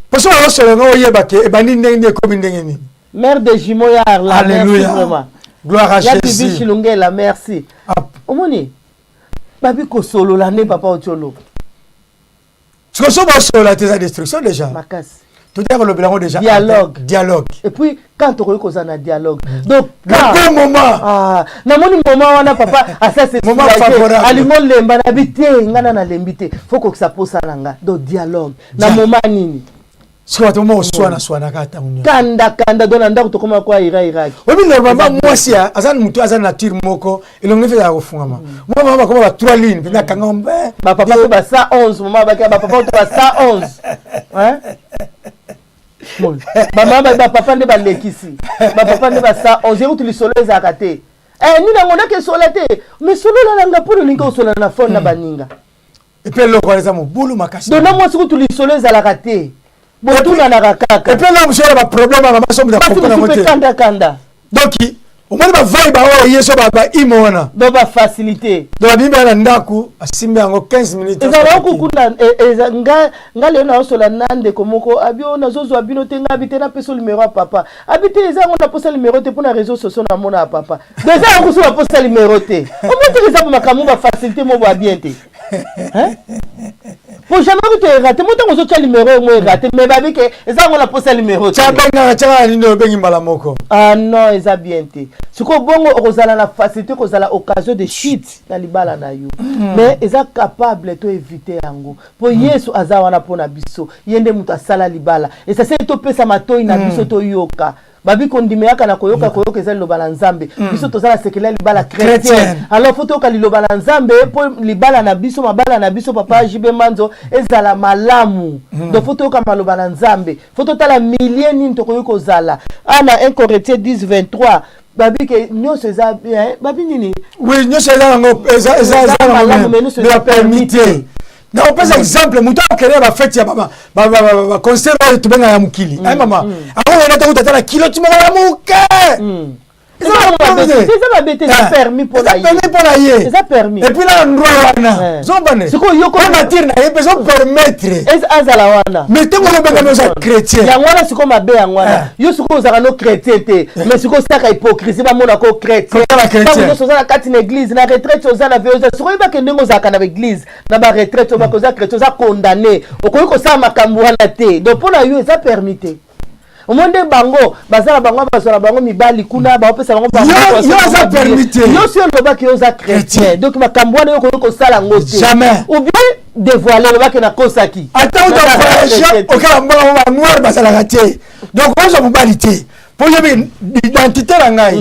Poso bazosolola nga, oyebake ebandi ndenge nini, ekomi ndenge nini. Mère de jumeau ya Arla. Alléluia. Merci vraiment. Gloire à ya Jésus. Bibi Chilungela, merci. Ah. Omoni, babi kosolola nde papa oti oloba. Sikoyo so basolola te, eza destruction déjà. Makasi. Totia kolobela yango déjà. Dialogue. Dialogue. Et puis quand tokoki kozala na dialogue, donc le bon moment. Ah, namoni moment wana papa asase. Moment favorable. Alingi olemba na bi te, nga na nalembi te, faut kokisa posa na nga. Donc dialogue na moment nini? Sikoyo bato moko oswana swanaka ntango nyonso. Kanda kanda, donc na ndako tokoma kwa ira iraki. Oyebi, normalement mwasi aza motu, aza nature moko, elongi mpe ezala kofungama. Mwa mama bakoma ba trois lignes mpenza, akanga mbe. Bapapa to ba 111, mama baki bapapa to ba 111, hein? Bamama, bapapa nde balekisi, bapapa nde ba 111. Ekutu lisolo ezalaka te. Nini yango ndaki esola te, mais solola nanga mpo olingi osola na phone na baninga. Et puis eloko wana eza mobulu makasi. Donc na mwasi kutu lisolo ezalaka te, botunanaka kaka. Et puis eloko mosusu ya baproblème ya mama so moto basi akomprendre yango mosusu mpe te. Kanda kanda. Donc omoni bavai baoyo ye so baimo wana. Donc bafacilité. Donc babimi baya na ndako, asimbi yango 15 minutes. Ezalaka kukuna nga. Nga lelo nazosola na ndeko moko, abi oyo nazozwa bino te. Nga abi te, napesa numero ya papa. Abi te, eza yango naposa numero te, mpona réseau sociaux namona ya papa. Donc eza yango kusu naposa numero te. Omoni teke eza makambo bafacilité mo boya bien te, Hein? Po jamais kutu erate mo ntango ozotya numero yango erate, mais babi ke eza yango naposa numero te. Tya bengaka, tyaka nini, obengi mbala moko. Ah non, eza bien te. Sikoyo bongo okozala na facilité, kozala occasion de chute na libala na yo. Mais eza capable to éviter yango, mpo Yesu aza wana mpo na biso. Ye nde moto asala libala. Esaseli topesa matoi na biso toyoka. Babi kondima yaka na koyoka, koyoka eza liloba na Nzambe. Biso toza na sekele ya libala chrétien. Chrétien. Alors faut toyoka liloba na Nzambe mpo libala na biso, mabala na biso, papa JB Manzo, ezala malamu. Donc faut toyoka maloba na Nzambe, faut totala milie nini tokoki kozala. Ana 1 Corinthiens 10 23, babi ke nyonso eza bien, babi nini? Oui, nyonso eza yango, eza Eza malamu, mais nyonso eza permis te. Nakopesa exemple: moto akende na bafêtes ya baconcert oyo tobengaka ya mokili, ay mama, akokenda ta kuta ata na culotte moko ya moke. Eza mabe te, eza permis mpona ye. Permis mpo na ye. Eza permis. Et puis na endroit wana ozobane nature na ye mpe ezopermettre azala wana. Mais ntango olobengami oza chrétien. Yango wana sikoyo mabe, yango wana. Yo sikoyo ozalaka no chrétien te, mais sikoyo osaka hypocrisie, bamonaka chrétien. Ntango nyonso oza na kati na église, na retraite, oza na veillée. Sikoyo oyebake ndenge ozalaka na baéglise, na baretraite, obaka oza chrétien, oza condamné, okoki kosala makambo wana te. Donc mpo na yo eza permis te. Omoni nde bango baza na bango, bazwa na bango mibali kuna, baopesa bango. Yo aza permis te. Yo si olobaki yo oza chrétien, donc makambo wana yo okoki kosala yango te. Jamais. Ou bien dévoile, olobaki nakosaki. Ata uta voyage, okala mbongo, banoir bazalaka te. Donc ozwa mobali te mpo oyebi identité na ngai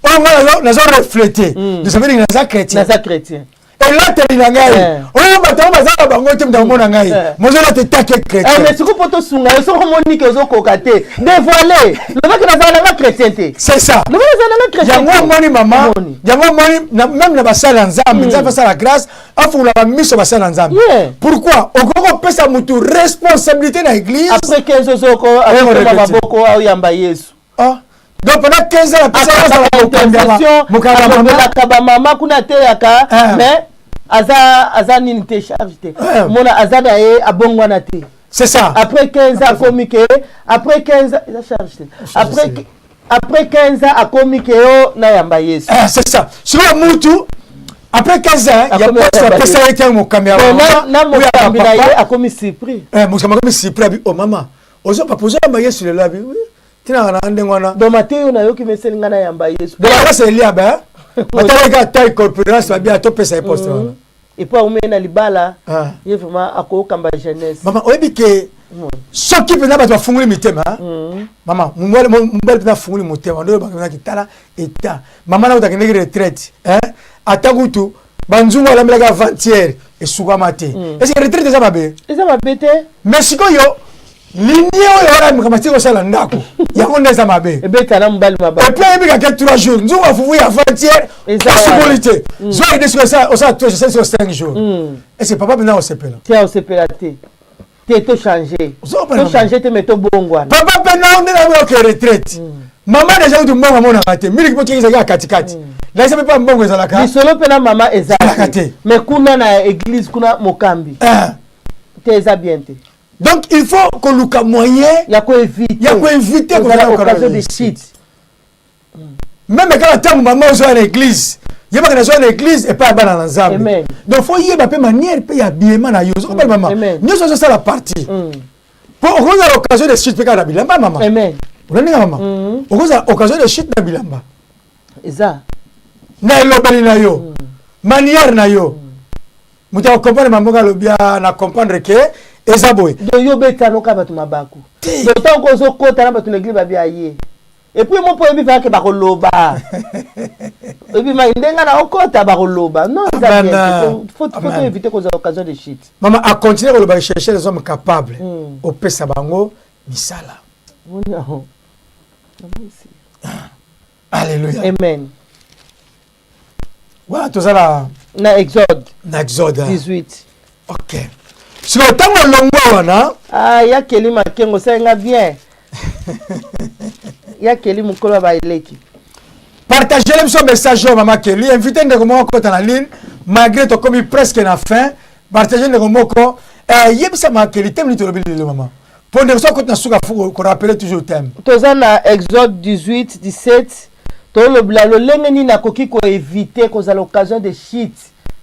oyo ngai nazo refléter, donc ça veut dire naza chrétien. Naza chrétien. Elateli na ngai oyo bato oyo baza na bango te, moto akomona ngai mozolata etake chrétien. Mais sikoyo mpo tosunga yo, soki omoni ke ozokoka te, dévoile, lobaki nazala nanga chrétien te. C'est ça. Lobaki nazala nanga chrétien. Yango omoni mama, yango omoni même na basali ya Nzambe, Nzambe asala grâce, afungolaka miso basali ya Nzambe. Pourquoi okoki kopesa motu responsabilité na église? Après 15 ozoko maboko aoyamba Yesu. Donc pendant 15 ans apesaka. Mokambelaka bamama kuna, ateyaka, mais aza nini te, charge te. Mona aza na ye, abongwana te. C'est ça. Après 15 ans akomi ke, après 15 ans eza charge te, après 15 ans akomi ke yo nayamba Yesu. C'est ça. Sikoyo mutu après 15 ans ya poste apesa ye te, mokambi ya na mokambi na ye akomi surpris. Mokambi akomi surpris, abi: "O mama, ozo papa, ozoyamba Yesu lelo?" Abi: "Oui, tinaka na ndenge wana." Donc mateyo nayoki meseli ngai nayamba Yesu. Donc akasa Eliaba, batalaki ata corpulence, babi atopesa ye poste wana. Et puis aumei na libala, ye vraiment akokamba jeunesse. Mama, oyebi ke soki mpenza bato bafungoli mitema, mama, mobali mpenza afungoli motema, nde oyebaka tala eta mama na kuta retraite, ata kutu banzungu alambelaki avant-hier esukama te. Est-ce retraite eza mabe? Eza mabe te. Mais sikoyo linie oyo wana makambo atiki kosala ndako, yango nde eza mabe. Ebeta na mobali mabe. Et puis ayebi kaka 3 jours, nzungu afufu ya avant-hier osukoli te, zwa ide soki osala 3 jours, sur 5 jours, est-ce papa mpenza osepela? Te, osepela te, te. Tochange, tochange te, mais tobongwana. Papa mpe na nde nabi oke retraite, mama déjà kutu mbongo amonaka te, miliki mpo tiki ezalaki ya katikati, lakisa mpe pa mbongo ezalaka. Lisolo mpe na mama ezalaka te. Mais kuna na église kuna, mokambi te, eza bien te. Donc il faut koluka moyen ya koéviter. Ya koéviter. Occasion de chute. Même kaka ntango mama ozoya na église, yebaka nazoya na église epai ya bana na Nzambe. Donc faut yeba mpe manière mpe ya biema na yo, ozokobala mama nyonso ozosala partie po okozala occasion de chute mpe kaka na bilamba, mama. Olandinga mama, okozala occasion de chute na bilamba. Eza. Na elobeli na yo, manière na yo, moto akocomprendre mamboka, alobi na comprendre ke eza boye. Donc yo obetanoka bato mabaku, donc ntango ozokota na bato na église, babi aye. Et puis mo mpo oyebi vake bakoloba, oyebi mai ndenge na okota, bakoloba. Non, eza bien, faut éviter kozala occasion de chute. Mama acontinue koloba: "Chercher les hommes capables, opesa bango misala." Alléluia. Amen. Wana toza na na Exode. Na Exode. 18. Ok, sikoyo ntango olongwa wana. Ah, yakeli makengo, osalenga bien, yakeli mokolo ya baeleki. Partagele biso message oyo, mama Keli. Invité ndeko moko akota na ligne, malgré tokomi presque na fin. Partage ndeko moko, yebisa mama Keli thème nini tolobi lelo, mama, mpo ndeko so akoti na suka, faut korappeler toujours thème. Toza na Exode 18 17. Tolobela lolenge nini akoki koéviter kozala occasion de chute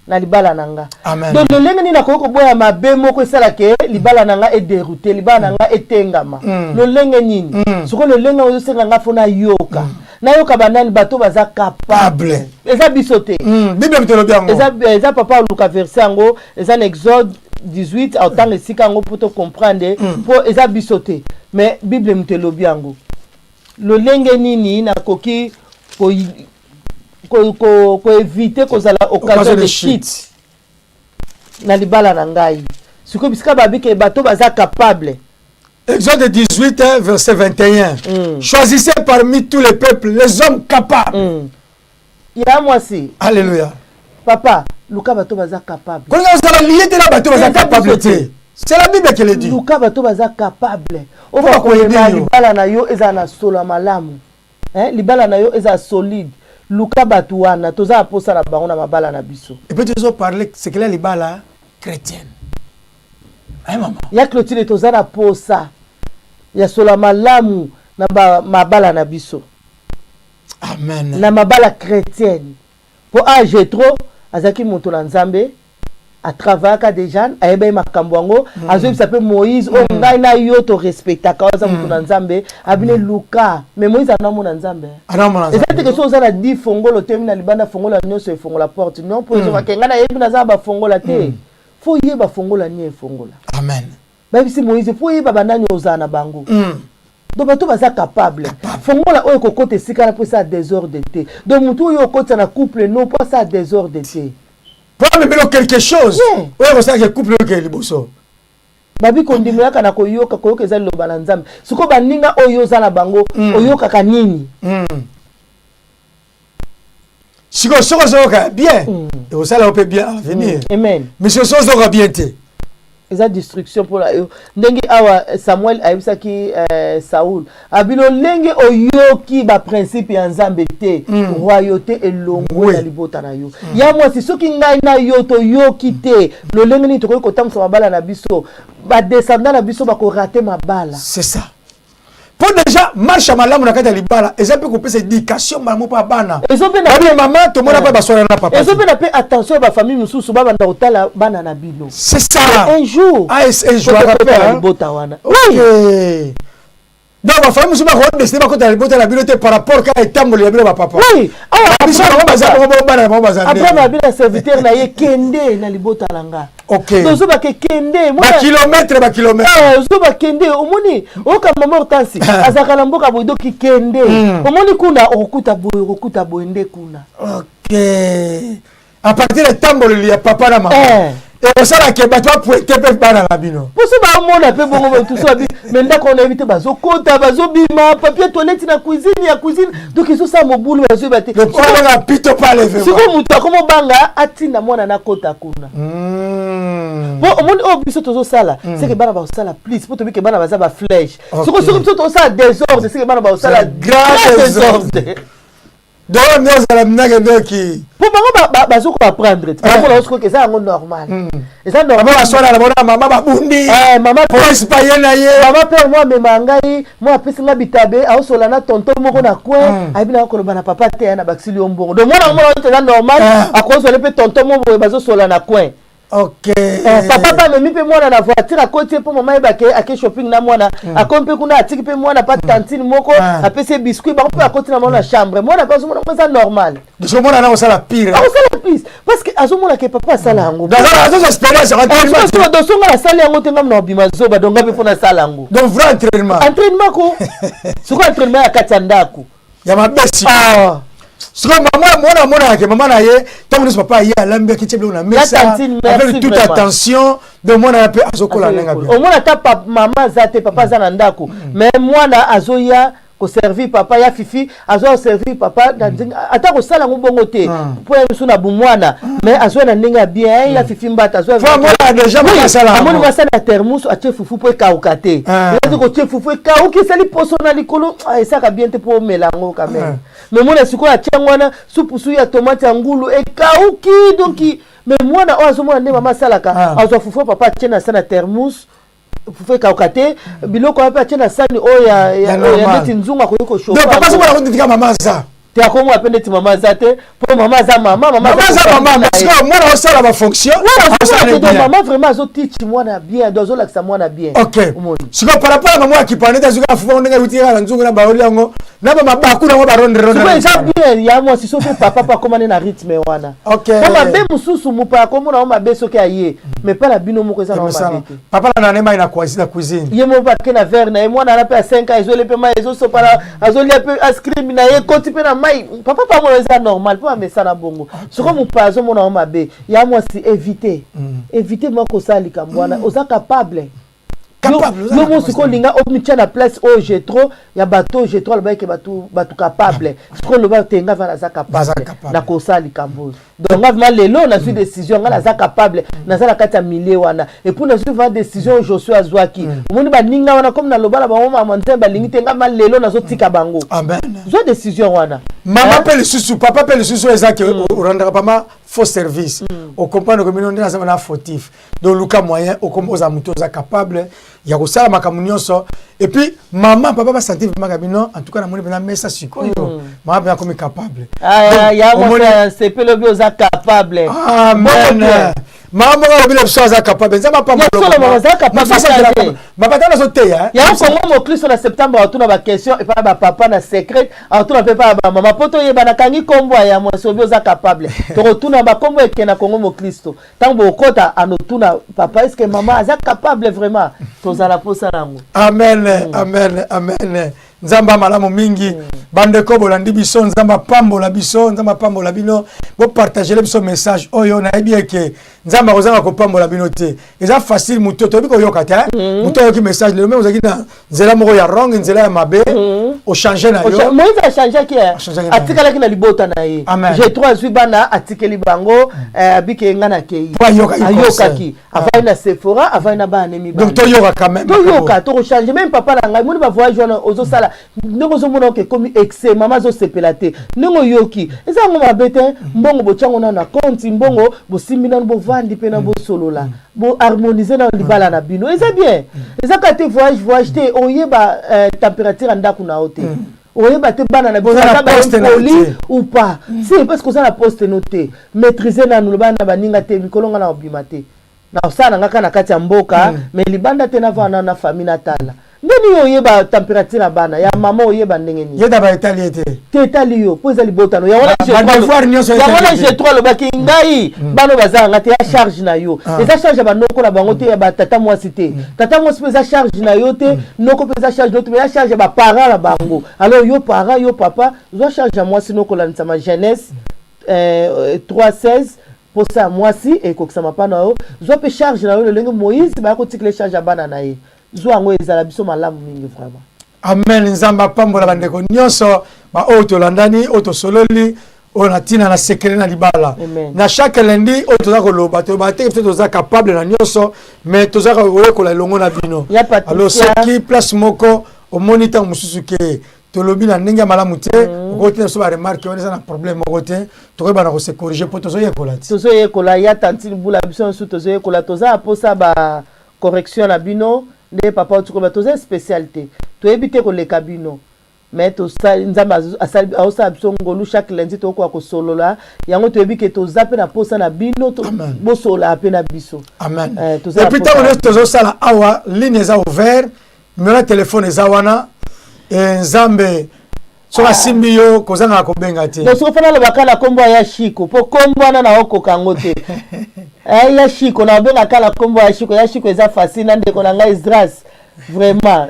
na libala na nga. Amen. Donc lolenge nini akoki koboya mabe moko esalaka libala na nga edérouter, libala na nga etengama? Lolenge nini? Sikoyo lolenge oyo ozosenga nga, faut nayoka, nayoka banani? Bato baza capable, eza biso te. Bible tolobi yango. Eza papa aluka verset yango, eza na Exode 18, aotanga esika yango mpo tocomprendre, mpo eza biso te, mais Bible moto elobi yango. Lolenge nini nakoki koéviter kozala occasion de chute na libala na ngai? Sikoyo bisika babike bato baza capable. Exode 18, verset 21. Choisissez parmi tous les peuples les hommes capables. Ya mwasi. Alléluia. Papa. Luka bato baza capable. Kolinga kozala lié te na bato baza Eza capable biso te. te. C'est la Bible qui le dit. Luka bato baza capable oyo Mpo bakoyede bakomema yo. libala na yo ezala na solo ya malamu. Hein, libala na yo ezala solide. Luka bato wana, toza na posa na bango na mabala na biso. Et puis tozo parler sekele ya libala chrétienne. Aye mama. Ya Clotile, toza na posa ya solo ya malamu na mabala na biso. Amen. Na mabala chrétienne, mpo a Jetro azalaki moto na Nzambe, atravaillaka déjà, ayebaki makambo yango. Azoyebisa mpe Moïse oyo ngai na yo torespectaka, oyo aza moto na Nzambe, abine luka. Mais Moïse anamona Nzambe. Anamona. Eza te ke so oza na 10 fongolo, toyebi na libanda, fongola nyonso efongola porte, non. Mpo ezokake ngai nayebi naza na bafongola te. Fo oyeba fongola nini efongola. Amen. Bayebisi Moïse, fo oyeba banani ozala na bango. Donc bato baza capable, fongola oyo ekokota esika na mpo esala désordre te. Donc motu oyo okotisa na couple, no, mpo asala désordre te. Mpo amemeli quelque chose oyo ekosalaka couple oyo ekeye liboso. Babi kondima yaka na koyoka. Koyoka eza liloba na Nzambe. Sikoyo baninga oyo oza na bango, oyokaka nini? Sikoyo soki ozoyoka bien, ekosala yo mpe bien à l'avenir. Amen. Mais soki ozoyoka bien te, eza destruction mpona yo. Ndenge awa Samuel ayebisaki Saul, abi lolenge oyoki baprincipe ya Nzambe te, royauté elongwe na libota na yo. Ya mwasi, soki ngai na yo toyoki te, lolenge nini tokoki kotambwisa mabala na biso? Badescendant na biso bakorater mabala. C'est ça. Mpo déjà marche ya malamu na kati ya libala eza mpe kopesa éducation malamu mpo ya bana. Ezo mpe na Babi mama tomona mpe baswana na papa te. Ezopena mpe attention ya bafamille mosusu, babanda kotala bana na bino. C'est ça. Un jour Ah, ejouaka mpe, tokokota na hein? libota wana. Ok, donc bafamille mosusu bakodécider bakota na libota na bino te par rapport kaka etamboli ya bino bapapa. Oui, awa Biso bango baza bongo, bongo bana na bango baza Abraham ndenge. abi na serviteur na ye: kende na libota na nga. Ok. Tozobake kende. Bakilomètre, bakilomètre. Ozoba kende, omoni oyoka mama Hortense azalaka na mboka boye, doki kende, omoni kuna okokuta boye, okokuta boye nde kuna. Ok, à partir ya etamboleli ya papa na mama, ekosalaka bato bapointer mpe bana na bino. Mposo baomona mpe bongo bato so abi me ndako wana yebi te, bazokota, bazobima, papier toilette na cuisine ya cuisine, donc ezosala mobulu, bazoyeba te. Obenga pito pale. Sikoyo moto akomobanga atinda mwana nakota kuna. Po omoni oyo biso tozosala, seke bana bakosala plus, mpo tobike bana baza baflèche. Sikoyo soki biso tozosala désordre, seke bana bakosala grand désordre. Donc nde ozala minake ndoki. Mpo bango bazokoapprendre te, bango sikoyo eza yango normal, eza normal. Baswana na bona mama babundi. Mama. Polisi pa ye na ye. Mama père mwa amema ngai, mwa apesi nga bitabe, aosola na tonton moko na coin, ayebi na koloba na papa te, na bakisili yo mbongo. Donc mwana mona oyo eza normal, akozwale mpe tonton mo boye, bazosola na coin. Papa mpe amemi mpe mwana na voiture, akoti ye mpo mama yeba ake shopping na mwana. Akomi mpe kuna, atiki mpe mwana pa tantine moko, apesi ye biscuit, bango mpe akoti na mwana na chambre. Mwana mpe azomona ngo eza normal. Omona na kosala pire. Akosala plus parce que azomona ke papa asala yango. Azoza expérience. Dosonga nasali yango te, ngambo na obima zoba, donc nga mpe mpo nasala yango. Donc vrai entraînement. Entraînement ko, sikoyo entraînement ya kati ya ndako. Ya mabe. Sikoyo mama, mwana amonaka ke mama na ye ntango nyonso papa aye, alambi, akitie biloko na mesa avec toute attention. Donc mwana ya mpe azokola ndenge bien. Omona ata mama aza te, papa aza na ndako, mais mwana azoya koservir papa. Ya Fifi azoya koservir papa na ndenge ata kosala yango bongo te, mpo ya biso na bomwana, mais azoya na ndenge ya bien. Ya Fifi Mbata Azoamoni. Basala ya thermos, atie fufu mpo ekauka te. Ezi kotie fufu, ekauki, esali poso na likolo, esaka bien te mpo omela yango quand même. Mais mwana sikoyo atie yango wana, supusu ya tomate ya ngulu ekauki. Donc mais mwana oyo azomona nde mama asalaka, azwa fufu papa atie na sa na thermos, fufu ekauka te, biloko wana mpe atie na sani oyo ya neti nzungu, akoki kochauffer. Mama aza Te, akomona mpe neti mama aza te, mpo mama aza mama. Mama aza mama. Mwana osala bafonction. Mama vraiment azoteach mwana bien, donc azolakisa mwana bien. Ok, sikoyo par rapport ya mama ya kipande te, azoki afufa ndenge euti kaka na nzungu na baoli yango na bamabaku nango baronderonde. Eza bien ya mwasi soki papa mpo akomani na rythme wana. Po mabe mosusu, mopaya akomona ngo mabe soki aye, mais mpa na bino moko eza nango mabe te. Papa na nane mai na cuisine. Ye moko ake na verre na ye, mwana wana mpe ya 5 ans ezoli mpe mai, ezosopana, azolia mpe ice cream na ye, ekoti mpe na mai. Papa mpe amona eza normal mpo amesana bongo. Sikoyo mopaya azomona ngo mabe. Ya mwasi, évite, évite mwa kosala likambo wana. Oza capable. Capable. Yo mo sikoyo olinga omitia na place oyo Jetro ya bato oyo Jetro alobaki ke bato capable. Sikoyo oloba te, nga va naza capable na kosala likambo oyo. Donc nga vraiment lelo nazwi décision, nga naza capable, naza na kati ya milieu wana. Et puis nazwi vraiment décision oyo Josue azwaki. Omoni baninga wana, comme naloba na bango mama Nzambe, balingi te, nga ma lelo nazotika bango. Amen. Zwa décision wana. Mama mpe lisusu, papa mpe lisusu, eza ke orandaka pama faux service. Ocomprendre ko bino nde naza na fautif. Donc luka moyen okoma ozala motu oza capable ya kosala makambo nyonso. Et puis mama, papa basanti vraiment bino. En tout cas namoni mpenza mesa sikoyo, mama mpenza akomi capable. Ya sepeli obi oza capable. Amen. Mama moko alobi na biso aza capable. Nzambe apambolomapata nazoteya. Yango Kongo Mokristo na septembre atuna baquestion epai ya bapapa na secret, atuna mpe epai ya bamama mpo toyeba. Nakangi nkombo ya mwasi obi oza capable. Tokotuna bakombo eke na Kongo Mokristo. Ntango bokota anotuna papa, est ce que mama aza capable vraiment? Tozala mposa nango. Amen, amen, amen. Nzambe malamu mingi. Bandeko bolandi biso, Nzambe apambola biso, Nzambe apambola bino. Bopartagele biso message oyo. Nayebi eke Nzambe akozanga kopambola bino te. Eza facile, moto toyebi koyoka te. Moto ayoki message lelo, mais ozalaki na nzela moko ya wrong, nzela ya mabe, ochange na yo. Moïse achangeaki, atikalaki na libota na ye. Jetro azwi bana, atikeli bango, abike nga na kei. Ayokaki, avandi na Sephora, avandi na bana ne mibale. Donc toyoka quand même. Toyoka, tokochange. Même papa na ngai, moni bavoyage wana ozosala, ndenge ozomona oke ekomi excès, mama azosepela te. Ndenge oyoki eza yango mabe te. Mbongo botyango nano na compte, mbongo bosimbi nano, bovandi mpe na bosolola, boharmonise nano libala na bino. Eza bien, eza kaka te voyage voyage te. Oyeba température ya ndako na yo te, oyeba te bana na biso baza baimpoli ou pas. Si parce que oza na poste no te, maîtrise nanu. Loba na baninga te, mikolo nga na obima te, na osala na nga kaka na kati ya mboka, mais libanda te. Navanda nano na famille, natala ndeni yo oyeba température ya bana ya mama, oyeba ndenge nini. Ye daba etali ye te. Te, etali yo mpo eza libotano yango wana. Jetro alobaki, ngai bana oyo baza yanga te, ya charge na yo. Eza charge ya banoko na bango te, ya batata mwasi te. Tata mwasi mpe eza charge na yo te, noko mpe eza charge na yo te, eza charge ya baparent na bango. Alors yo parent, yo papa, zwa charge ya mwasi nokolandisa ma Genèse 3 16. Posa ya mwasi ekokisama mpa na yo. Zwa mpe charge na yo lolenge Moïse baya kotikela charge ya bana na ye. Zwa yango, ezala biso malamu mingi vraiment. Amen. Nzambe apambola bandeko nyonso baoyo tolandani, oyo tosololi, oyo na ntina na sekele na libala. Na chaque lundi oyo toza koloba, toyeba te biso toza capable na nyonso, mais toza koyekola elongo na bino. Alors soki place moko omoni ntango mosusu ke tolobi na ndenge ya malamu te, okoki biso baremarque wana, eza na problème moko te. Tokoyeba na kose corriger mpo tozoyekola ti. Tozoyekola ya tantine Bula, biso nyonso tozoyekola. Toza na mposa ba correction na bino. Nde papa oti koloba, toza spécial te, toyebi te koleka bino, mais Nzambe aosala biso ngolu. Chaque lundi tokoka kosolola yango. Toyebi ke toza mpe na posa na bino, bosolola mpe na biso. Amen. Et puis ntango nyonso tozosala awa, ligne eza ouvert, numéro ya telefone eza wana. Nzambe soki asimbi yo, kozangaka kobenga te. Donc soki fana alobaka na nkombo ya Shiko, mpo nkombo wana naokoka yango te. Ya Shiko, naobengaka na nkombo ya Shiko. Ya Shiko eza facile na ndeko na ngai Esdras vraiment.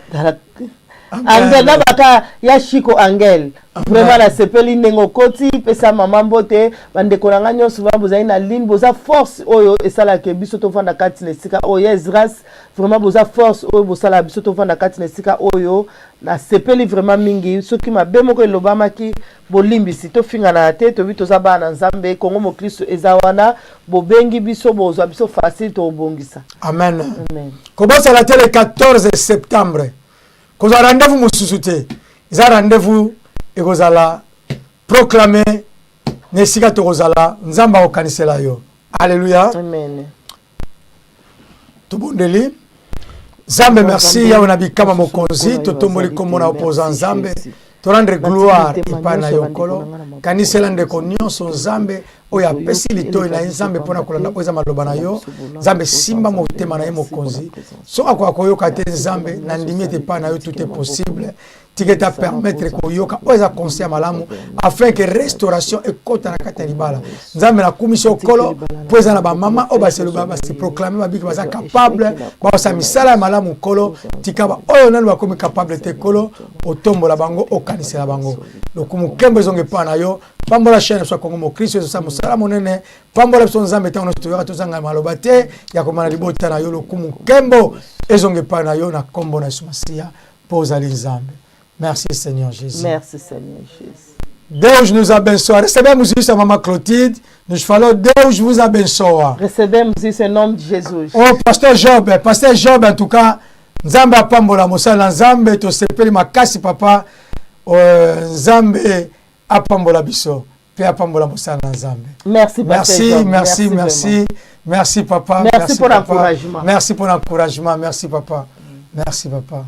Angel, nabaka ya Shiko Angel. Vraiment nasepeli ndenge okoti. Pesa mama mbote, bandeko na ngai nyonso vraiment bozali na ligne, boza force oyo esalaka biso tovanda kati na esika oyo. Ya Esdras, vraiment boza force oyo bosalaka biso tovanda kati na esika oyo. Nasepeli vraiment mingi. Soki mabe moko elobamaki, bolimbisi. Tofingana te, toyebi toza bana na Nzambe. Kongo Mokristo eza wana, bobengi biso, bozwa biso facile, tobongisa. Amen, amen. Kobosana te, le 14 septembre kozwa rendez-vous mosusu te. Eza rendez-vous ekozala proclamé na esika tokozala. Nzambe akokanisela yo. Alleluya. Amen. Tobondeli. Nzambe, merci. Yawe na bikama, mokonzi, totomboli nkombo na opoza. Nzambe, torendre gloire epai na yo. Nkolo, kanisela ndeko nyonso, Nzambe, oyo apesi litoi na ye, Nzambe, mpona kolanda oyo eza maloba na yo. Nzambe, simba motema na ye, mokonzi. Soki akoka koyoka te, Nzambe, nandimi ete epai na yo tout est possible. Tika ete apermettre koyoka oyo eza conseil ya malamu afin que restauration ekota na kati ya libala. Nzambe, nakumisi yo Nkolo mpo eza na bamama oyo baseloba, base proclame, babiki baza capable, bakosala misala ya malamu. Nkolo, tika baoyo nanu bakomi capable te, Nkolo, otombola bango, okanisela bango. Lokumu, nkembo ezonga epai na yo. Pambola chaîne na biso ya Kongo Mokristo, ezosala mosala monene. Pambola biso Nzambe, ntango nyonso toyoka tozanga maloba te ya komana libota na yo. Lokumu, nkembo ezonga epai na yo na nkombo na Yesu Masiya, mpo ozali Nzambe. Merci Seigneur Jésus. Merci Seigneur Jésus. Deus nos abençoe. Recebemos isso, a mamã Clotilde. Nos falou, Deus vos abençoa. Recebemos isso em nome de Jesus. Oh, Pasteur Job, Pasteur Job, en tout cas, Nzambe apambola mosala na Nzambe, tosepeli makasi papa. Nzambe apambola biso, pe apambola mosala na Nzambe. Merci, Pasteur Merci, Job. Merci, merci, merci papa. Merci pour papa. l'encouragement. Merci pour l'encouragement. Merci papa. Merci papa.